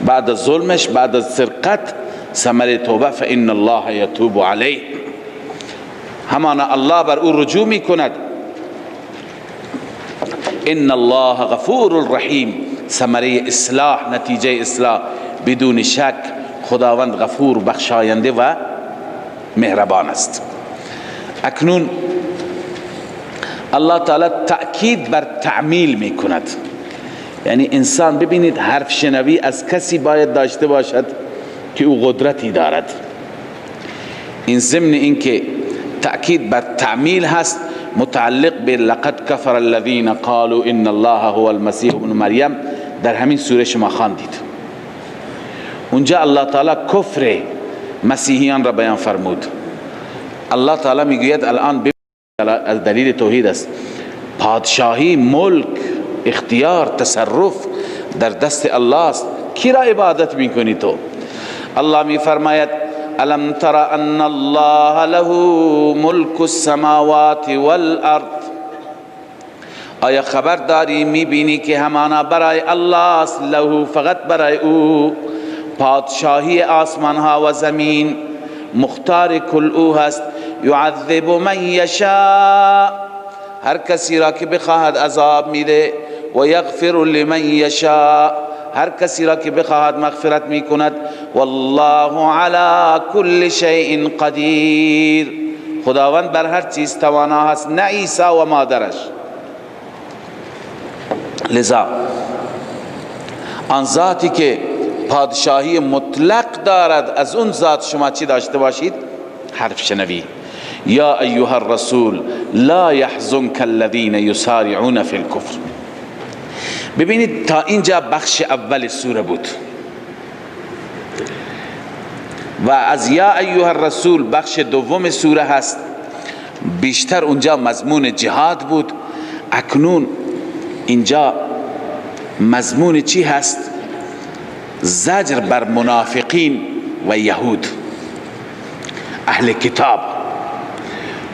بعد ظلمش، بعد از سرقت، ثمره توبه، فان الله یتوب علیه، همانا الله بر او رجوع می کند. ان الله غفور رحیم، ثمره اصلاح، نتیجه اصلاح، بدون شک خداوند غفور، بخشاینده و مهربان است. اکنون الله تعالی تأکید بر تعمیل می کند، یعنی انسان ببینید حرف شنوی از کسی باید داشته باشد که او قدرتی دارد. این ضمن اینکه تأکید بر تعمیل هست متعلق به لقد کفر الذین قالوا ان الله هو المسیح ابن مریم، در همین سوره شما خواندید. اونجا الله تعالی کفر مسیحیان را بیان فرمود. الله تعالی میگوید الان از دلیل توحید است، پادشاهی، ملک، اختیار، تصرف در دست الله است. کی را عبادت میکنی تو؟ الله میفرماید الم تر ان الله له ملک السماوات والارض، آیا خبر داری میبینی که همانا برای الله است، له فقط برای او، پادشاهی آسمان ها و زمین، مختار کل او هست. یعذب من یشاء، هر کسی را که بخواهد عذاب میده، و یغفر لمن یشاء، هر کسی را که بخواهد مغفرت میکند. والله علی کل شیء قدیر، خداوند بر هر چیز توانا هست، نه عیسی و مادرش. لذا آن ذاتی که پادشاهی مطلق دارد، از اون ذات شما چی داشته باشید؟ حرف شنوی. یا ایها الرسول لا يحزنك الذين يسارعون في الكفر. ببینید تا اینجا بخش اول سوره بود و از یا ایها الرسول بخش دوم سوره هست، بیشتر اونجا مضمون جهاد بود. اکنون اینجا مضمون چی هست؟ زجر بر منافقین و یهود، اهل کتاب،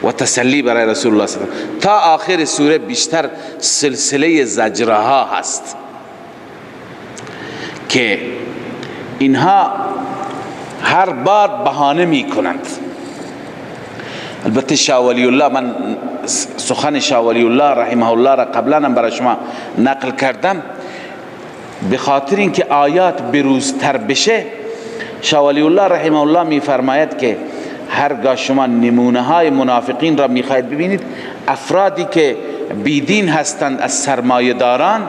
و تسلی برای رسول الله صلی الله علیه و آله. تا آخر سوره بیشتر سلسله زجرها هست که اینها هر بار بهانه می کنند. البته شاه ولی الله، من سخن شاه ولی الله رحمه الله را قبلا هم برای شما نقل کردم، به خاطر اینکه آیات بروزتر بشه، شاه ولی الله رحمه الله می فرماید که هرگاه شما نمونه های منافقین را میخواهید ببینید، افرادی که بیدین هستند از سرمایه داران،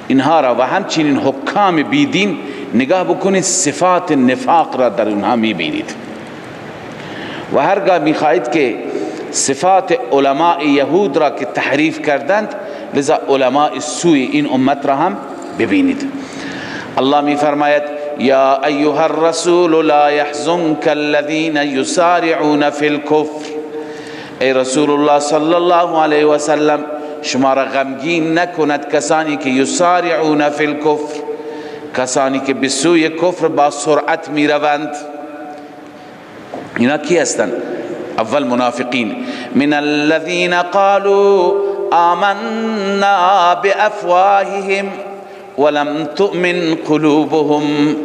اینها را و همچنین حکام بیدین نگاه بکنید، صفات نفاق را در اونها میبینید. و هرگاه میخواهید که صفات علماء یهود را که تحریف کردند، لذا علماء سوی این امت را هم ببینید. الله میفرماید یا ایها الرسول لا يحزنك الذين يسارعون في الكفر، ای رسول الله صلی الله علیه و سلم شما را غمگین نکند کسانی که یسارعون فی الكفر، کسانی که به سوی کفر با سرعت میروند. اینا کی هستند؟ اول منافقین، من الذين قالوا آمنا بافواههم ولم تؤمن قلوبهم،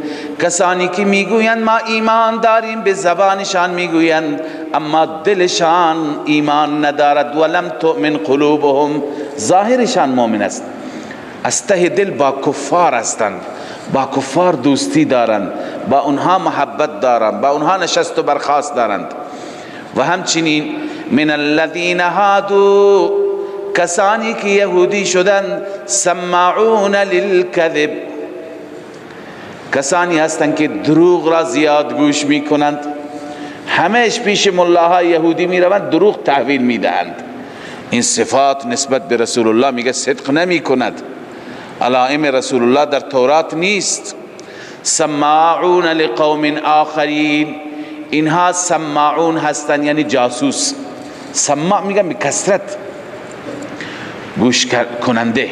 کسانی که میگویند ما ایمان داریم، به زبانشان میگویند اما دلشان ایمان ندارد. ولم تؤمن قلوبهم، ظاهرشان مؤمن است، از ته دل با کفار هستند، با کفار دوستی دارند، با اونها محبت دارند، با اونها نشست و برخاست دارند. و همچنین من الذین هادوا، کسانی که یهودی شدند، سماعون للکذب، کسانی هستند که دروغ را زیاد گوش میکنند، همیش پیش ملاهای یهودی میروند، دروغ تحویل میدهند. این صفات نسبت به رسول الله میگه صدق نمی کند، علائم رسول الله در تورات نیست. سماعون لقوم آخرین، اینها سماعون هستند یعنی جاسوس. سماع میگن به کثرت گوش کننده.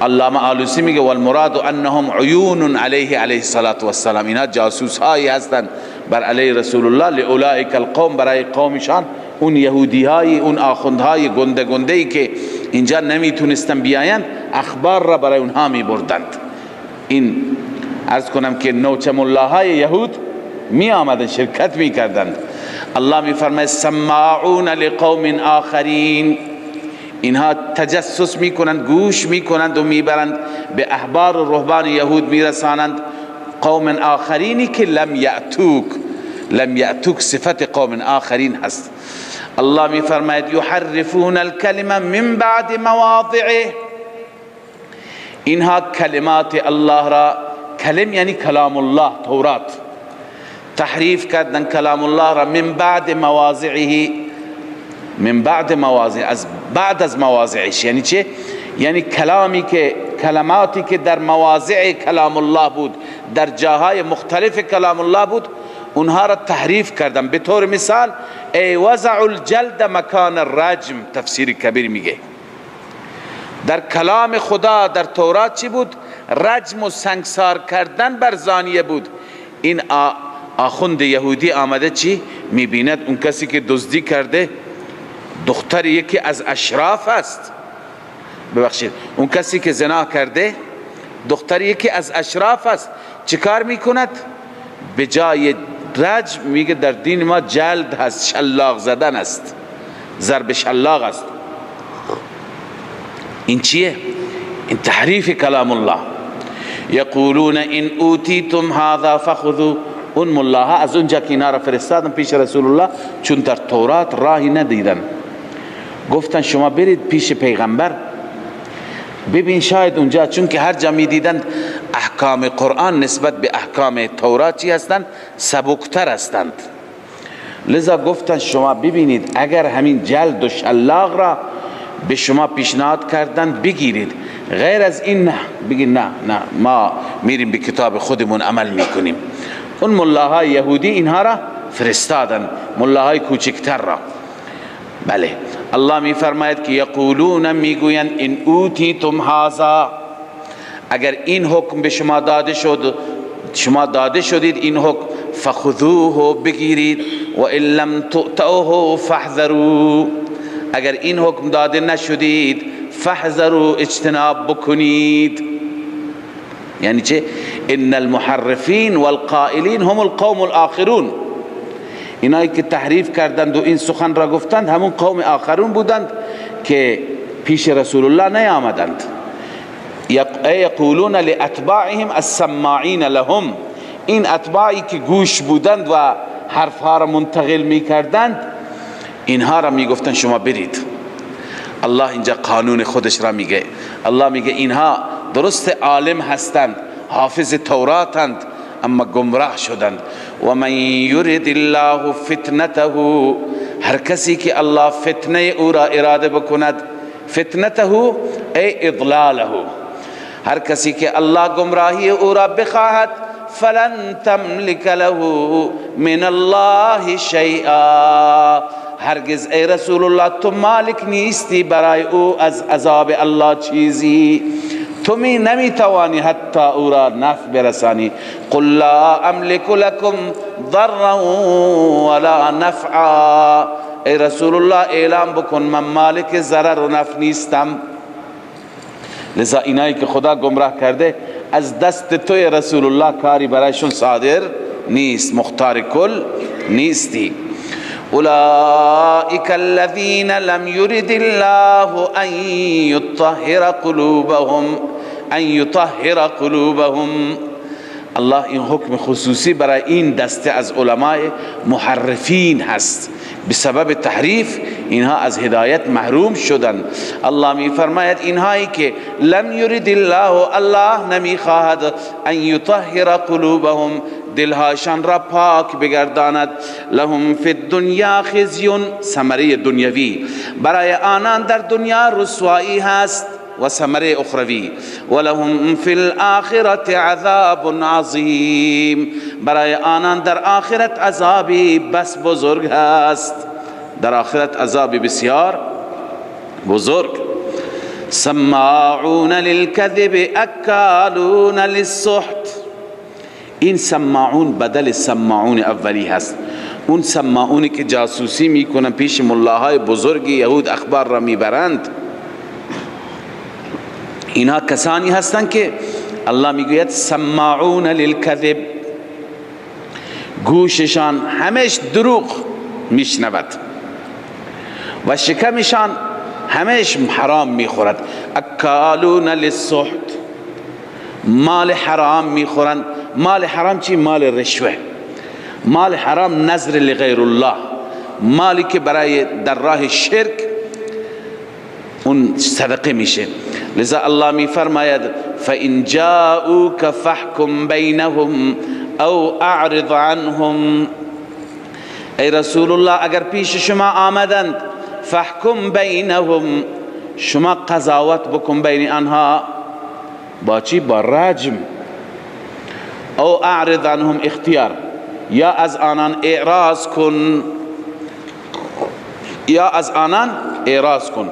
علامه آلوسی میگه والمراد انهم عیون علیه علیه الصلاة والسلام، اینا جاسوس هایی هستند بر علیه رسول الله. لأولئک القوم، برای قومشان، اون یهودی های، اون آخوندهای گنده گنده ای که اینجا نمیتونستن بیایند، اخبار را برای اونها میبردند. این عرض کنم که نوچه ملاهای یهود می آمدن شرکت می کردند. الله می فرماید سماعون لقوم آخرین، اینها تجسس می کنند، گوش می کنند و می برند به احبار و رهبان یهود می رسانند. قوم آخرینی که لم یأتوک، لم یأتوک صفت قوم آخرین هست. الله می فرماید یحرفون الکلمه من بعد مواضعه، اینها کلمات الله را، کلم یعنی کلام الله، تورات، تحریف کردن کلام الله را من بعد مواضعه، من بعد مواضع، از بعد از مواضعش، یعنی چه؟ یعنی کلامی که، کلماتی که در مواضع کلام الله بود، در جاهای مختلف کلام الله بود، اونها را تحریف کردن. به طور مثال ای وضع الجلد مکان الرجم، تفسیر کبیر میگه در کلام خدا در تورات چی بود؟ رجم و سنگسار کردن بر زانیه بود. این آخوند یهودی آمده چی؟ میبیند اون کسی که دزدی کرده دختر یکی از اشراف است، ببخشید اون کسی که زنا کرده دختر یکی از اشراف است، چیکار میکند؟ به جای رجم میگه در دین ما جلد هست، شلاق زدن است، ضرب شلاق است. این چیه؟ این تحریف کلام الله. یقولون ان اوتیتم هذا فخذوا، اون ملاها از اونجا که اینا را فرستادن پیش رسول الله، چون در تورات راهی ندیدن، گفتن شما برید پیش پیغمبر ببین شاید اونجا، چون که هر جا می دیدند احکام قرآن نسبت به احکام تورات چی هستند؟ سبکتر هستند. لذا گفتن شما ببینید اگر همین جلد و شلاق را به شما پیشنهاد کردن بگیرید، غیر از این نه، بگید نه نه ما میریم به کتاب خودمون عمل میکنیم. اون ملاهای یهودی اینها را فرستادن، ملاهای کوچکتر را. بله الله می فرماید که یقولون، میگویند ان اوتیتم هذا، اگر این حکم به شما داده شد، شما داده شدید این حکم، فخذوه، بگیرید، و ان لم تؤتوه فاحذروا، اگر این حکم داده نشدید فاحذروا، اجتناب بکنید. یعنی چه؟ ان المحرفین والقائلین هم القوم الاخرون، اینایی که تحریف کردند و این سخن را گفتند همون قوم آخرون بودند که پیش رسول الله نیامدند. یقولون لاتباعهم السماعین لهم، این اتباعی که گوش بودند و حرفها را منتقل میکردند، اینها را میگفتند شما برید. الله اینجا قانون خودش را میگه. الله میگه اینها درست عالم هستند، حافظ توراتند، اما گمراه شدند. و من یرد الله فتنته، هر کسی که الله فتنه او را اراده بکند، فتنته ای اضلاله، هر کسی که الله گمراهی او را بخواهد، فلن تملک له من الله شیئا، هرگز ای رسول الله تو مالک نیستی برای او از عذاب الله چیزی، تو می نمیتوانی حتی او را نفع برسانی. قل لا املک لکم ضرا ولا نفعا، ای رسول الله اعلام بکن من مالک ضرر و نفع نیستم. لذا اینایی که خدا گمراه کرده از دست توی رسول الله کاری برایشون صادر نیست، مختار کل نیستی. اولئک الذین لم یرد الله ان یطهر قلوبهم، ان یطهر قلوبهم. الله این حکم خصوصی برای این دسته از علماء محرفین هست، بسبب تحریف اینها از هدایت محروم شدند. الله می فرماید اینهایی که لم یرد الله، الله نمی خواهد، ان یطهر قلوبهم، دلهاشان را پاک بگرداند. لهم فی الدنیا خزی، ثمره دنیوی برای آنان در دنیا رسوایی هست و ثمره اخروی. ولهم فی الاخرة عذاب عظیم، برای آنان در آخرت عذابی بس بزرگ هست، در آخرت عذابی بسیار بزرگ. سماعون للكذب اکالون للسحت، این سماعون بدل سماعون اولی هست. اون سماعونی که جاسوسی میکنن پیش ملاهای بزرگ یهود اخبار را میبرند، اینها کسانی هستند که الله میگوید سماعون للکذب، گوششان همش دروغ میشنود و شکمشان همش حرام میخورد. اکالون للسحت، مال حرام میخورند. مال حرام چی؟ مال رشوه، مال حرام نظر لغیر الله، مالی که برای در راه شرک اون صدقه میشه. لذا الله میفرماید فإن جاءوك فاحكم بینهم او اعرض عنهم. ای رسول الله اگر پیش شما آمدند، فاحكم بینهم، شما قضاوت بکن بین آنها. با چی؟ با رجم. او اعرض عنهم اختیار، یا از آنان اعراض کن، یا از آنان اعراض کن.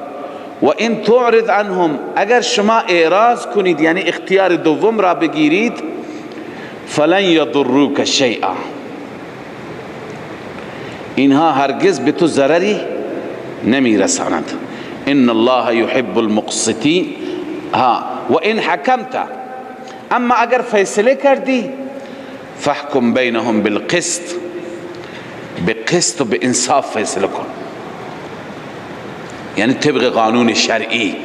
و این تعرض عنهم، اگر شما اعراض کنید یعنی اختیار دوم را بگیرید، فلن یضروک شیئا، اینها هرگز به تو ضرری نمیرسانند. ان الله یحب المقسطین. ها و این حکمت، اما اگر فیصله کردی، فحکم بینهم بالقسط، بقسط و بانصاف فیصله کن، یعنی طبق قانون شرعی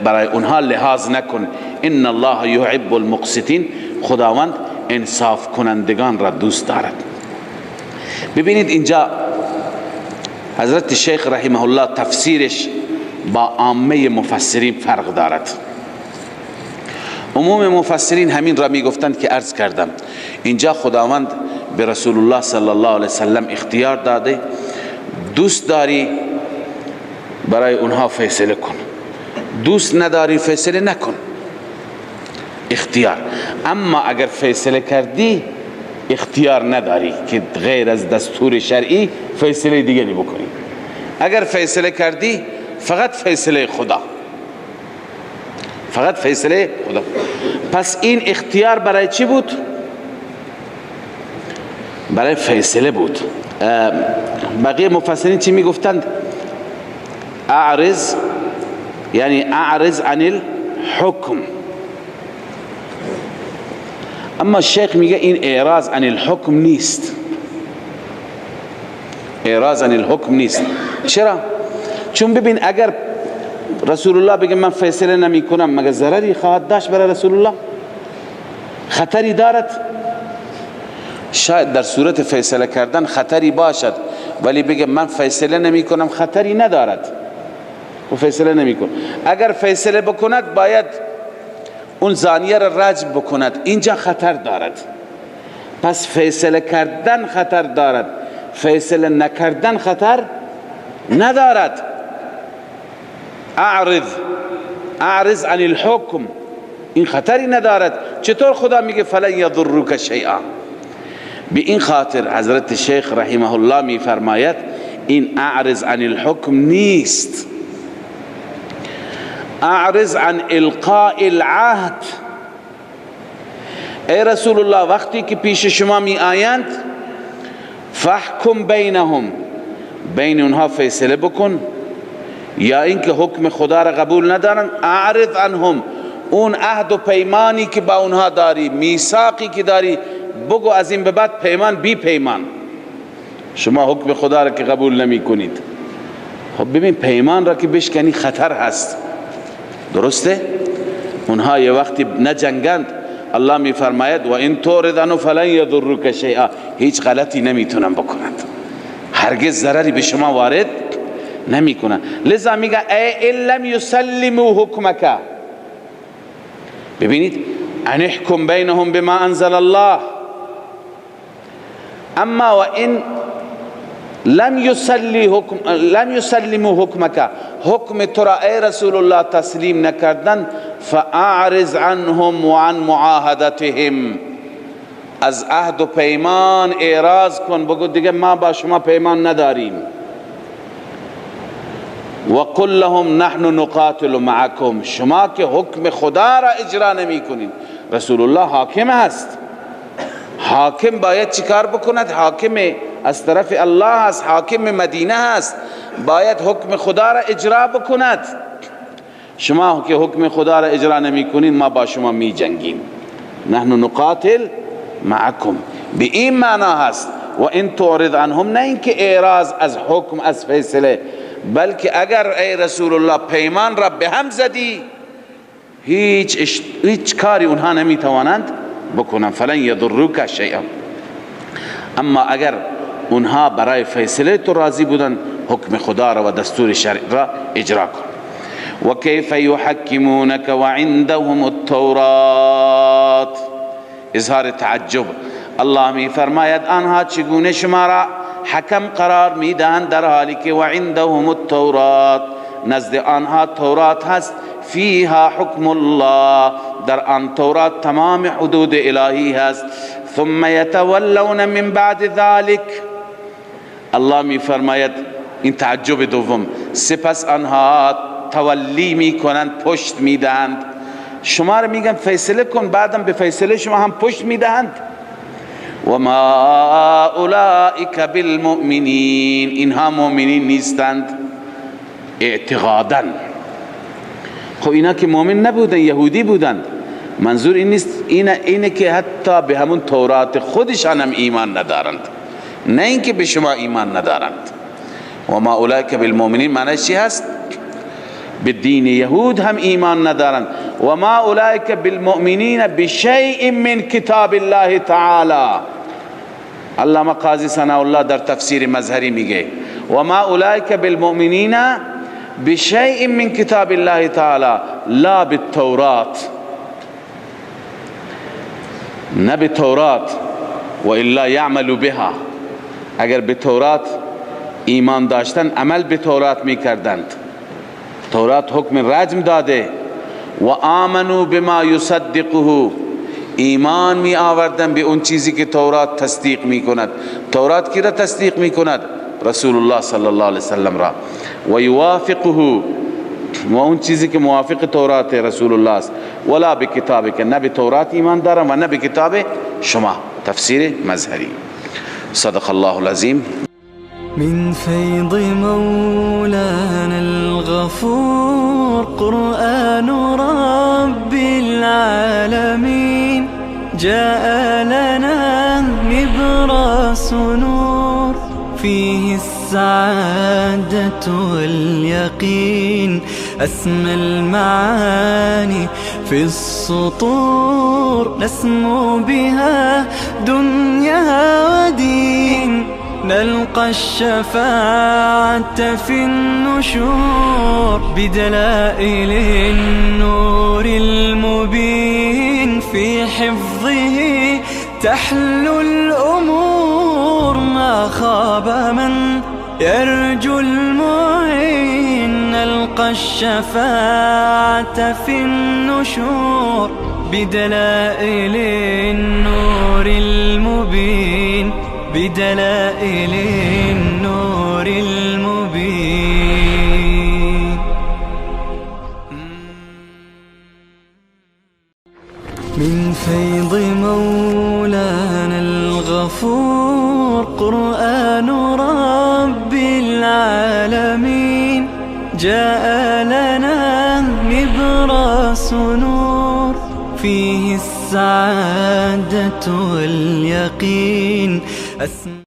برای اونها لحاظ نکن. ان الله یحب المقسطین، خداوند انصاف کنندگان را دوست دارد. ببینید اینجا حضرت شیخ رحمه الله تفسیرش با عامه مفسرین فرق دارد. عموم مفسرین همین را میگفتند که عرض کردم. اینجا خداوند به رسول الله صلی الله علیه وسلم اختیار داده، دوست داری برای اونها فیصله کن، دوست نداری فیصله نکن، اختیار. اما اگر فیصله کردی اختیار نداری که غیر از دستور شرعی فیصله دیگری بکنی. اگر فیصله کردی فقط فیصله خدا، فقط فیصله خدا. پس این اختیار برای چی بود؟ برای فیصله بود. بقیه مفسرین چی میگفتند؟ اعرض، یعنی اعرض عن الحکم. اما شیخ میگه این اعراض عن الحکم نیست، اعراض عن الحکم نیست. چرا؟ چون ببین اگر رسول الله بگه من فیصله نمی کنم، مگر ضرری خواهد داشت برای رسول الله؟ خطری دارد؟ شاید در صورت فیصله کردن خطری باشد، ولی بگه من فیصله نمی کنم خطری ندارد و فیصله نمی کنم. اگر فیصله بکند باید اون زانیه را رجم بکند، اینجا خطر دارد. پس فیصله کردن خطر دارد، فیصله نکردن خطر ندارد. اعرض، اعرض عن الحکم، این خطری ندارد. چطور خدا میگه فلن یضرک شیئا؟ به این خاطر حضرت شیخ رحمه الله میفرماید این اعرض عن الحکم نیست، اعرض عن القاء العهد. ای رسول الله وقتی که پیش شما می آیند، فحکم بینهم، بین اونها فیصله بکن، یا اینکه حکم خدا را قبول ندارن، اعرض عنهم، اون عهد و پیمانی که با اونها داری، میثاقی که داری، بگو از این به بعد پیمان بی پیمان، شما حکم خدا را که قبول نمی کنید. خب ببین پیمان را که بشکنی خطر هست، درسته؟ اونها یه وقتی نجنگند، الله می فرماید و این تعرض عنهم فلن یضرک شیئا، هیچ غلطی نمیتونن بکنند، هرگز ضرری به شما وارد نمی کنند. لذا میگه ای ان لم یسلموا حکمک، ببینید ان احکم بینهم بما انزل الله، اما و ان لم یسلموا حکمک، حکم تو را ای رسول الله تسلیم نکردن، فاعرض عنهم وعن معاهدتهم، از عهد و پیمان اعراض کن، بگو دیگه ما با شما پیمان نداریم. وقل لهم نحن نقاتل معكم، شما که حکم خدا را اجرا نمی کنید، رسول الله حاکم هست، حاکم باید چیکار بکند؟ حاکم از طرف الله هست، حاکم مدینه هست، باید حکم خدا را اجرا بکند. شما که حکم خدا را اجرا نمی کنید، ما با شما می جنگیم. نحن نقاتل معکم، به این معنا هست. و این تعرض عنهم، نه اینکه اعراض از حکم از فیصله، بلکه اگر ای رسول الله پیمان را به هم زدی، هیچ کاری اونها نمیتوانند بکنن، فلن یضروک شیئا. اما اگر اونها برای فیصله تو راضی بودن، حکم خدا را و دستور شرع را اجرا کن. و کیف یحکمونک و عندهم التورات، اظهار تعجب. الله می فرماید آنها چگونه شما را حکم قرار میدهند در حالی که و عندهم التورات، نزد آنها تورات هست، فیها حکم الله، در آن تورات تمام حدود الهی هست. ثم یتولون من بعد ذلك، الله می فرماید این تعجب دوم، سپس آنها تولی می کنند، پشت می دهند. شما را میگن فیصله کن، بعدم به فیصله شما هم پشت می دهند. و ما اولئک بالمؤمنین، اینها مؤمنین نیستند اعتقادا. خب اینا که مؤمن نبودن، یهودی بودند. منظور این نیست، اینه که حتی به همون تورات خودشان هم ایمان ندارند، نه اینکه به شما ایمان ندارند. و ما اولئک بالمؤمنین معنیش چی هست؟ به دین یهود هم ایمان ندارند. و ما اولئک بالمؤمنین بشیء من کتاب الله تعالی. علامه قاضی ثناء الله در تفسیر مظهری میگه و ما اولئک بالمؤمنین بشیء من کتاب الله تعالی لا بالتورات، نه به تورات، و الا یعملوا بها. اگر به تورات ایمان داشتن عمل به تورات میکردند. تورات حکم رجم داده. و آمنوا بما یصدقه، ایمان می آوردن به اون چیزی که تورات تصدیق می کند. تورات کی را تصدیق می کند؟ رسول الله صلی الله علیه وسلم را. و یوافقه، و اون چیزی که موافق تورات رسول الله است. ولا بکتابک، نه به تورات ایمان دارم و نه به کتاب شما. تفسیر مظهری. صدق الله العظیم. من فیض مولانا الغفور قرآن رب العالمین جاء لنا نبراس نور فيه السعادة واليقين أسمى المعاني في السطور نسمو بها دنيا ودين نلقى الشفاعة في النشور بدلائل النور المبين في حفظه تحلو الأمور ما خاب من يرجو المعين نلقى الشفاعة في النشور بدلائل النور المبين بدلائل النور المبين. من فيض مولانا الغفور قرآن رب العالمين جاء لنا نبراس نور فيه السعادة واليقين.